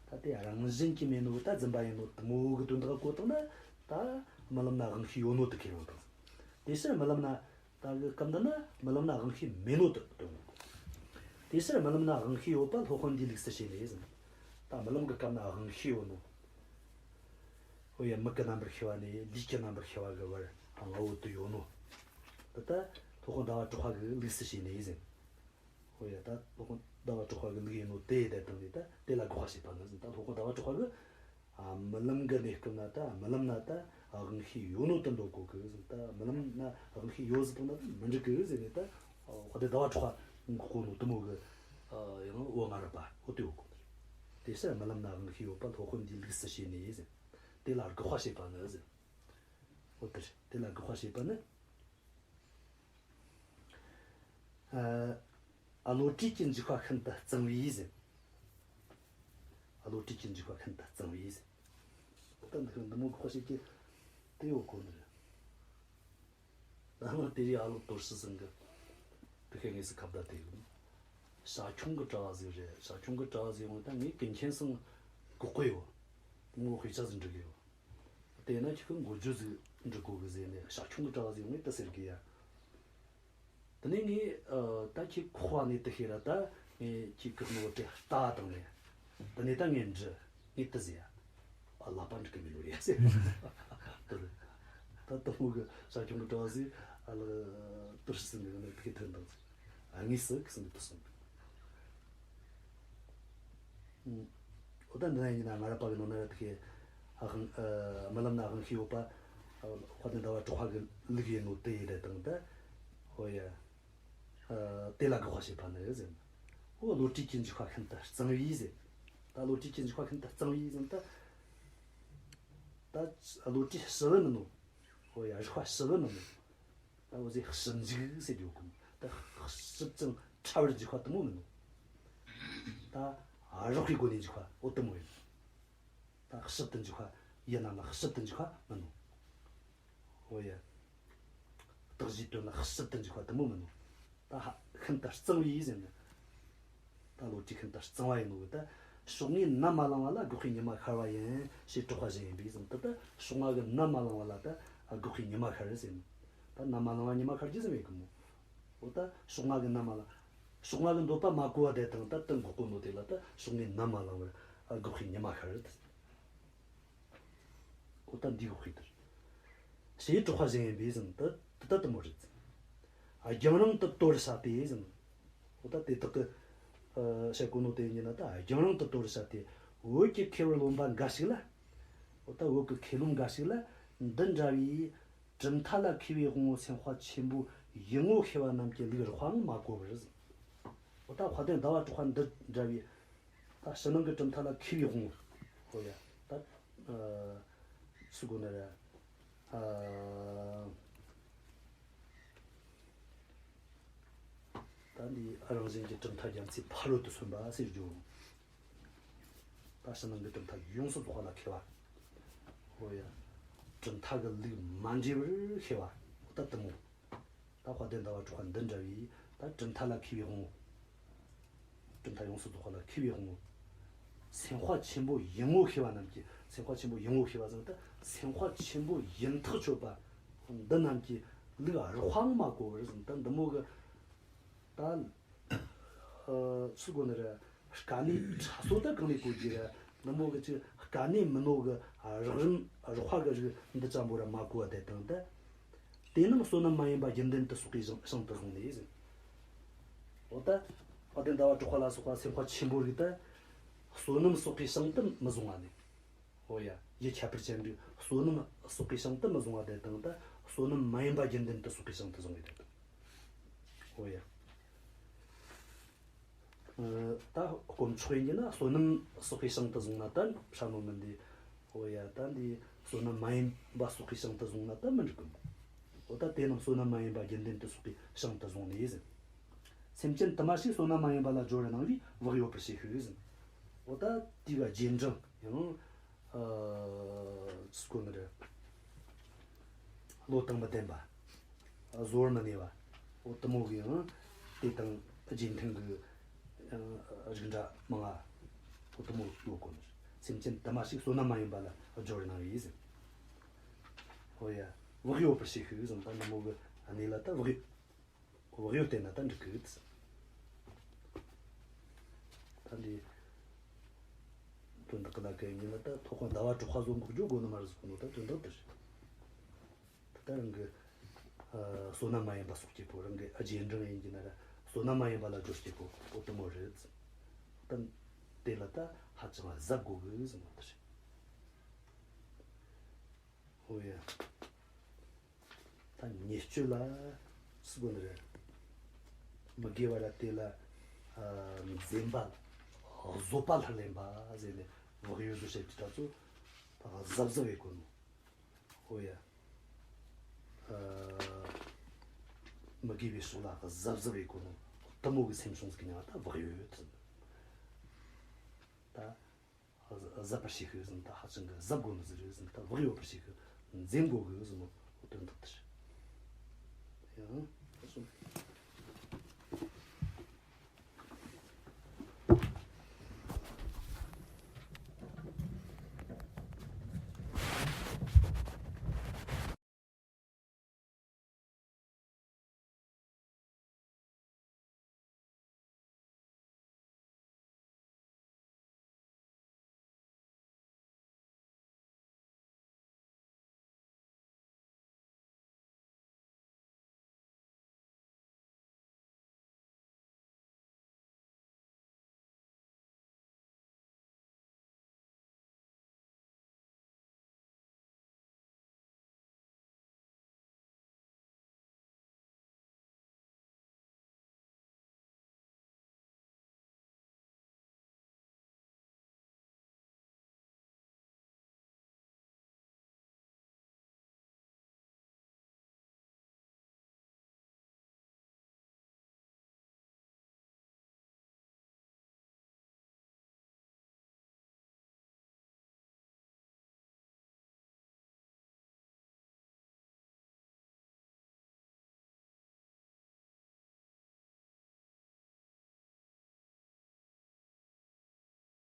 ད་དེ་རང་བཞིན་གྱིས་མེད་ནོ་ད་བརྫུན་པ་ཡིན་ནོ་དེ་མོ་གི་དོན་དག་གོ་བཏང་ན། ད་རྨི་ལམ་ན་དབང་ཤེས་ཡོད་ནོ་དེ་ཁས་ལེན་བཏང་། དེ་ཕྱིར་རྨི་ལམ་ན། ད་གི་སྐབས་འདི་ན་རྨི་ལམ་ན་དབང་ཤེས་མེད་ནོ་དེ་སྟོན་གོ། དེ་ཕྱིར་རྨི་ལམ་ན་དབང་ཤེས་ཡོད་པ་སློབ་དཔོན་འདིས་ལུགས་སུ་བྱས་ནས་ཟེར། ད་རྨི་ལམ་གྱི་སྐབས་ན་དབང་ཤེས་ཡོད་ནོ། འོ་ཡ། མིག་གི་རྣམ་པར་ཤེས་པ་ནས་ལུས་ཀྱི་རྣམ་པར་ཤེས་པ་གི་བར་ལྔ་བོ་དེ་ཡོད་ནོ། ད་ལྟ་སློབ་དཔོན་ཟླ་བ་གྲགས་པ་གི་ལུགས་སུ་བྱས་ནས་ཟེར། འོ་ཡ། ད་སློབ་དཔོན་ཟླ་བ་གྲགས་པ་གི་ལུགས་ཡིན་ནོ་དེ་ཡི་དེ་དང་ནི་ད་དེ་ལ་དགག་པ་བྱས་པ་ནི་ཟེར། ད་སློབ་དཔོན་ཟླ་བ་གྲགས་པ་གི། ཨ། རྨི་ལམ་གི་གནས་སྐབས་ན་ད་རྨི་ལམ་ན་ད་དབང་ཤེས་ཡོད་ནོ་དེ་འདོད་གོ་གི་ཟེར། ད་རྨི་ལམ་ན་དབང་ཤེས་ཡོད་ཟེར་བཏང་ན་ད་མི་འགྲིག་གི་ཟེར་ནས། ད་འོ་དེ་ཟླ་བ་གྲགས་པ་གོ་ནོ་དེ་མོ་གི། ཨ། ཡང་འོ་ང་ར་པ་འོ་དེ་འོ་གོ་ནི་རེད། དེ་ཕྱིར་རྨི་ལམ་ན་དབང་ཤེས་ཡོད་པ་སློབ་དཔོན་འདིས་ལུགས་སུ་བྱས་ནས་ཟེར། དེ་ལ་དགག་པ་བྱས་པ་ནི་ཟེར། འོ་དེ་རེད། དེ་ལ་དགག་པ་བྱས་པ་ནི། ཨ། བློ་གྲོས་ཀྱི་འཇུག་པ་ཤིན་ཏུ་གཙང་བས་ཟེར། བློ་གྲོས་ཀྱི་འཇུག་པ་ཤིན་ཏུ་གཙང་བས་ཟེར། ད་འདི་འདི་མོ་དགག་པ་བྱེད་ཀྱི་དེ་ཡོད་གོ་ནི་རེད། ད་ནི་དེ་རིང་ཨ་ལོ་དོར་ཞི་ཟིན་གི་དེ་ཁའི་ངེས་སུ་ཁ་བརྡ་དེ་ཡོད། ཞྭ་ཁྱུང་གི་གྲྭ་བ་ཟིག་རེད། ཞྭ་ཁྱུང་གི་གྲྭ་བ་ཟིག་ཡོང་ད་ངས་ཀུན་མཁྱེན་སང་གི་གོ་ཡོད། དེ་མོ་དཔེ་ཆ་ཟིག་འབྲི་གི་ཡོད། དེ་ན་ཁྱེད་ཀྱི་འགོ་བརྗོད་ཟིག་འབྲི་དགོ་གི་ཟེར་ནས་ཞག་ཆུང་གི་གྲྭ་བ་ཟིག་ངས་དེ་ཟེར་གི་ཡ། དེ་ནས་ངས་ཨ་ད་ཁྱེད་ཁོག་པ་ནས་དེ་ཤེས་ར། ད་ངས་ཁྱེད་ཀྱི་ནོ་དེ་ལྟ་བཏང་ནས། དེ་ནས་ད་ངས་འབྲི། ངས་དེ་ཟེར་ཡ། ཨ་ལག་པ་འབྲི་གི་མི་ནོ་རེད་ཟེར། དེ་རེད། ད་དེ་མོ་གི་ཞག་ཆུང་གི་གྲྭ་བ་ཟིག་ཨ་ལ་དེ་ཟེར་ནས་ནི་དེ་གི་ཐོན་བཏང་ཟིག། ཨ་ངས་ཟིག་ཟེར་ནས་དེ་སོང་། ཨུམ། འོ་ད་འདི་ན་ཡིན་ན་ང་ར་པ་གི་ནང་ན་ར་དེ་གི་ཨ་ཧང་ཨ་རྨི་ལམ་ན་ཨ་ཧང་ཤི་ཡོད་པ། ཨ་དཔལ་ལྡན་ཟླ་བ་གྲགས་པ་གི་ལུགས་ཡིན་ནོ་དེ་ཡིན་རེད་དང་ད། འོ་ཡ། ཨ་དེ་ལ་དགག་པ་བྱེད་པ་ནི་ཟེར་ན། འོ་བློ་གྲོས་ཀྱི་འཇུག་པ་ཤིན་ཏུ་གཙང་བའི་ཟེར། ད་བློ་གྲོས་ཀྱི་འཇུག་པ་ཤིན་ཏུ་གཙང་བའི་ཟེར་ན་ད། ད་བློ་གྲོས་ཞི་བ་མིན་ནོ། འོ་ཡ། རིག་པ་ཞི་བ་མིན་ནོ། ད་འོ་ཟེར་ཞིབ་འཇུག་ཟེར་རྒྱུ་གོ། ད་ཞིབ་ཅིང་ཕྲ་བར་འཇུག་པ་དེ་མོ་མིན་ནོ། ད་རགས་པའི་སྒོ་ནས་འཇུག་པ་འོ་དེ་མོ་ཡིན། ད་ཞིབ་ཏུ་འཇུག་པ་ཡིན་ནམ་ལ་ཞིབ་ཏུ་འཇུག་པ་མིན་ནོ། འོ་ཡ། རྟགས་གཞིའི་དོན་ལ་ཞིབ་ཏུ་འཇུག་པ་དེ་མོ་མིན་ནོ། ད་ཧ་ཤིན་ཏུ་གཙང་བའི་ཟེར་ན། ད་བློ་གྲོས་ཤིན་ཏུ་གཙང་བ་ཡིན་ནོ་གི་ད། ཕྱོགས་སྔའི་ནད་མ་ལང་བ་ལ་དགག་པའི་ཉི་མ་ཤར་བ་ཡིན། ཞེས་གྲགས་པ་བཞིན་ཡིན་པས་ཟེར་ན་ད། ད་ཕྱོགས་སྔ་གི་ནད་མ་ལང་བ་ལ་ད་དགག་པའི་ཉི་མ་ཤར་ཟེར་ན། ད་ནད་མ་ལང་བ་ཉི་མ་ཤར་རྒྱུ་ཟེར་མེད་གི་མོ། འོ་ད་ཕྱོགས་སྔ་གི་ནད་མ་ལང་། ཕྱོགས་སྔ་གི་འདོད་པ་མ་གོ་བ་དེ་དང་ད་དེ་འགོག་གོ་ནོ་དེ་ལ་ད་ཕྱོགས་སྔའི་ནད་མ་ལང་བར་དགག་པའི་ཉི་མ་ཤར། འོ་ད་འདི་གི་དཔེ་དེར། ཞེས་གྲགས་པ་བཞིན་ཡིན་པས་ཟེར་ན་ད་དེ་ད་དེ་མོ་རེད། རྒྱང་རིང་དུ་དོར་བྱ་སྟེ་ཟེར་ན། འོ་ད་དེ་དག་གི་ཨ་བཤད་གོ་ནོ་དེ་ཡིན་ན་ད། རྒྱང་རིང་དུ་དོར་བྱ་སྟེ། བོད་ཀྱི་མཁས་པར་རློམ་པ་འགའ་ཞིག་ལ། འོ་ད་བོད་ཀྱི་མཁས་རློམ་འགའ་ཞིག་ལ་འདི་འདྲ་བའི་གྲུབ་མཐའ་ལ་མཁས་པའི་དབང་པོ་སེམས་དཔའ་ཆེན་པོ་ཡིད་ངོ་ཤེས་པ་རྣམས་ཀྱི་ལུགས་རགས་པའང་མ་གོ་བར་ཟེར། འོ་ད་དཔལ་ལྡན་ཟླ་བ་གྲགས་པ་འདི་འདྲ་བའི་ད་ཕྱི་ནང་གི་གྲུབ་མཐའ་ལ་མཁས་པའི་དབང་པོ། ཧོ་ཡ། ད་ཨ་སུ་གོ་ནི་རེད། ཨ་ད་འདི་ཨ་རང་བཞིན་གྱི་གྲུབ་མཐའ་རྒྱ་མཚོའི་ཕ་རོལ་ཏུ་སོན་པ་ཟེར་རྒྱུ། ད་ཕྱི་ནང་གི་གྲུབ་མཐའ་ཡོངས་སུ་རྫོགས་པ་ལ་མཁས་པ། ཧོ་ཡ། གྲུབ་མཐའ་གི་ལུགས་མ་འདྲེས་པར་ཤེས་པ། ད་དེ་མོ། ད་དཔལ་ལྡན་ཟླ་བ་གྲགས་པ་འདི་འདྲ་བའི་ད་གྲུབ་མཐའ་ལ་མཁས་པའི་དབང་པོ། གྲུབ་མཐའ་ཡོངས་སུ་རྫོགས་པ་ལ་མཁས་པའི་དབང་པོ། སེམས་དཔའ་ཆེན་པོ་ཡིད་ངོ་ཤེས་པ་རྣམས་ཀྱི། སེམས་དཔའ་ཆེན་པོ་ཡིད་ངོ་ཤེས་པ་ཟེར་ན་ད་སེམས་དཔའ་ཆེན་པོ་ཡིན་ཐག་ཆོད་པ་འདི་རྣམས་ཀྱི་ལུགས་རགས་པའང་མ་གོ་བར་ཟེར་ན་ད་འདི་མོ་གི། ད་ཨ་སུ་གོ་ནི་རེད། དཀའ་གནད་ཕྲ་སོ་ད་གང་ནས་གོ་རྒྱུ་རེད། འདི་མོ་གི་ཅིག་དཀའ་གནད་མི་ནོ་གི་རགས་རིམ་རགས་པ་གི་རིགས་འདི་ཙམ་པོ་ར་མ་གོ་བ་དེ་དང་ད། དེ་རྣམས་བསོད་ནམས་མ་ཡིན་པ་རྒྱུན་ལྡན་དུ་གསོག་པའི་ཞིང་ཞིང་དུ་བཟུང་ནས་ཟེར། འོ་ད་དཔལ་ལྡན་ཟླ་བ་གྲགས་པ་ལ་སོགས་པ་སེམས་དཔའ་ཆེན་པོ་རིགས་ད་བསོད་ནམས་གསོག་པའི་ཞིང་དུ་མི་བཟུང་བ་ནི། འོ་ཡ། ཡིད་ཁྱད་པར་ཅན་རིགས་བསོད་ནམས་གསོག་པའི་ཞིང་དུ་མི་བཟུང་བ་དེ་དང་ད་བསོད་ནམས་མ་ཡིན་པ་རྒྱུན་ལྡན་དུ་གསོག་པའི་ཞིང་དུ་བཟུང་བའི་དེ་དང་། འོ་ཡ། ཨ་ད་དཀོན་མཆོག་ཡིན་གྱི་ན་བསོད་ནམས་གསོག་པའི་ཞིང་དུ་བཟུང་ན་ད་ཧྲ་ནོ་མིན་འདི། འོ་ཡ། ད་འདི་བསོད་ནམས་མ་ཡིན་པ་གསོག་པའི་ཞིང་དུ་བཟུང་ན་ད་མི་འགྲིག་གི། འོ་ད་དེ་རྣམས་བསོད་ནམས་མ་ཡིན་པ་རྒྱུན་ལྡན་དུ་གསོག་པའི་ཞིང་དུ་བཟུང་ནས་ཟེར། སེམས་ཅན་དུ་མ་ཞིག་བསོད་ནམས་མ་ཡིན་པ་ལ་སྦྱོར་སྣང་བས་བག་ཡོད་པར་བྱེད་ཤིག་ཟེར། འོ་ད་དེ་ག་རྗེས་འབྲང་ཡང་ཨ་སུ་གོ་ནི་རེད། བློ་དང་མི་ལྡན་པ། བཟོ་བར་མི་ནུས་པ། འོ་དེ་མོ་གི་ཡང་དེ་དང་རྗེས་མཐུན་གྱི་ཨ་རིགས་འདྲ་མང་ང་། འོ་དེ་མོ་ཡོད་གོ་ནི། སེམས་ཅན་དུ་མ་ཞིག་བསོད་ནམས་མ་ཡིན་པ་ལ་སྦྱོར་སྣང་བས་ཟེར། འོ་ཡ། བག་ཡོད་པར་བྱེད་ཤིག་ཟེར། ད་འདི་མོ་གི་གནས་ལ་ད་བག་བག་ཡོད་བསྟེན་ན་ད་འགྲིག་གི། ད་འདི་དོན་དག་གི་ལ་གན་ཡིན་ན་ད་ཐོག་ཁོ་ཟླ་བ་གྲགས་པ་བཟོ་འགོག་རྒྱུ་དགོས་ནི་མ་རེད་ཟེར་གོ་ནོ་ད་དོན་དག་དེ་རེད། ད་རང་གི་ཨ་བསོད་ནམས་མ་ཡིན་པ་གསོག་སྐྱེ་པོ། རང་གི་ཨ་རྗེས་འབྲང་ཡིན་གྱི་ན་ར་བསོད་ནམས་མ་ཡིན་པ་ལ་སྦྱོར་སྐྱེ་པོ་འོ་དེ་མོ་རེད། ད་དེ་ལ་ད་ཧ་ཅང་གཟབ་དགོས་གི་ཟེར་ནོ་དེ་རེད། འོ་ཡ། ད་ཉེས་སྤྱོད་ལ་སུ་གོ་ནི་རེད། མི་དགེ་བ་ལ་དེ་ལ་ཨ་འཛེམ་པ། བཟོད་པ་ལྷུར་ལེན་པ་ཟེར་ནས་བག་ཡོད་བཟོ་བྱེད་ཀྱི་ད་ཚོ་ད་གཟབ་གཟབ་ཡེད་གོ་ནོ། ཨོ་ཡ། ཨ་མི་དགེ་བའི་ཕྱོགས་ལ་གཟབ་གཟབ་ཡེད་གོ་ནོ། དེ་མོ་གི་སེམས་བྱུང་ཟིག་གི་མྱིང་ང་ད་བག་ཡོད་ཟེར། ད་གཟབ་པར་བྱེད་ཤིག་ཟེར། ད་ཧ་ཅང་གི་གཟབ་དགོས་ནི་ཟིག་རེད་ཟེར། ད་བག་ཡོད་པར་བྱེད་ཤིག་འཛེམ་དགོས་གི་ཟེར་ནོ། འོ་དོན་དག་དེ་རེད། ཡང་ད་སོང་།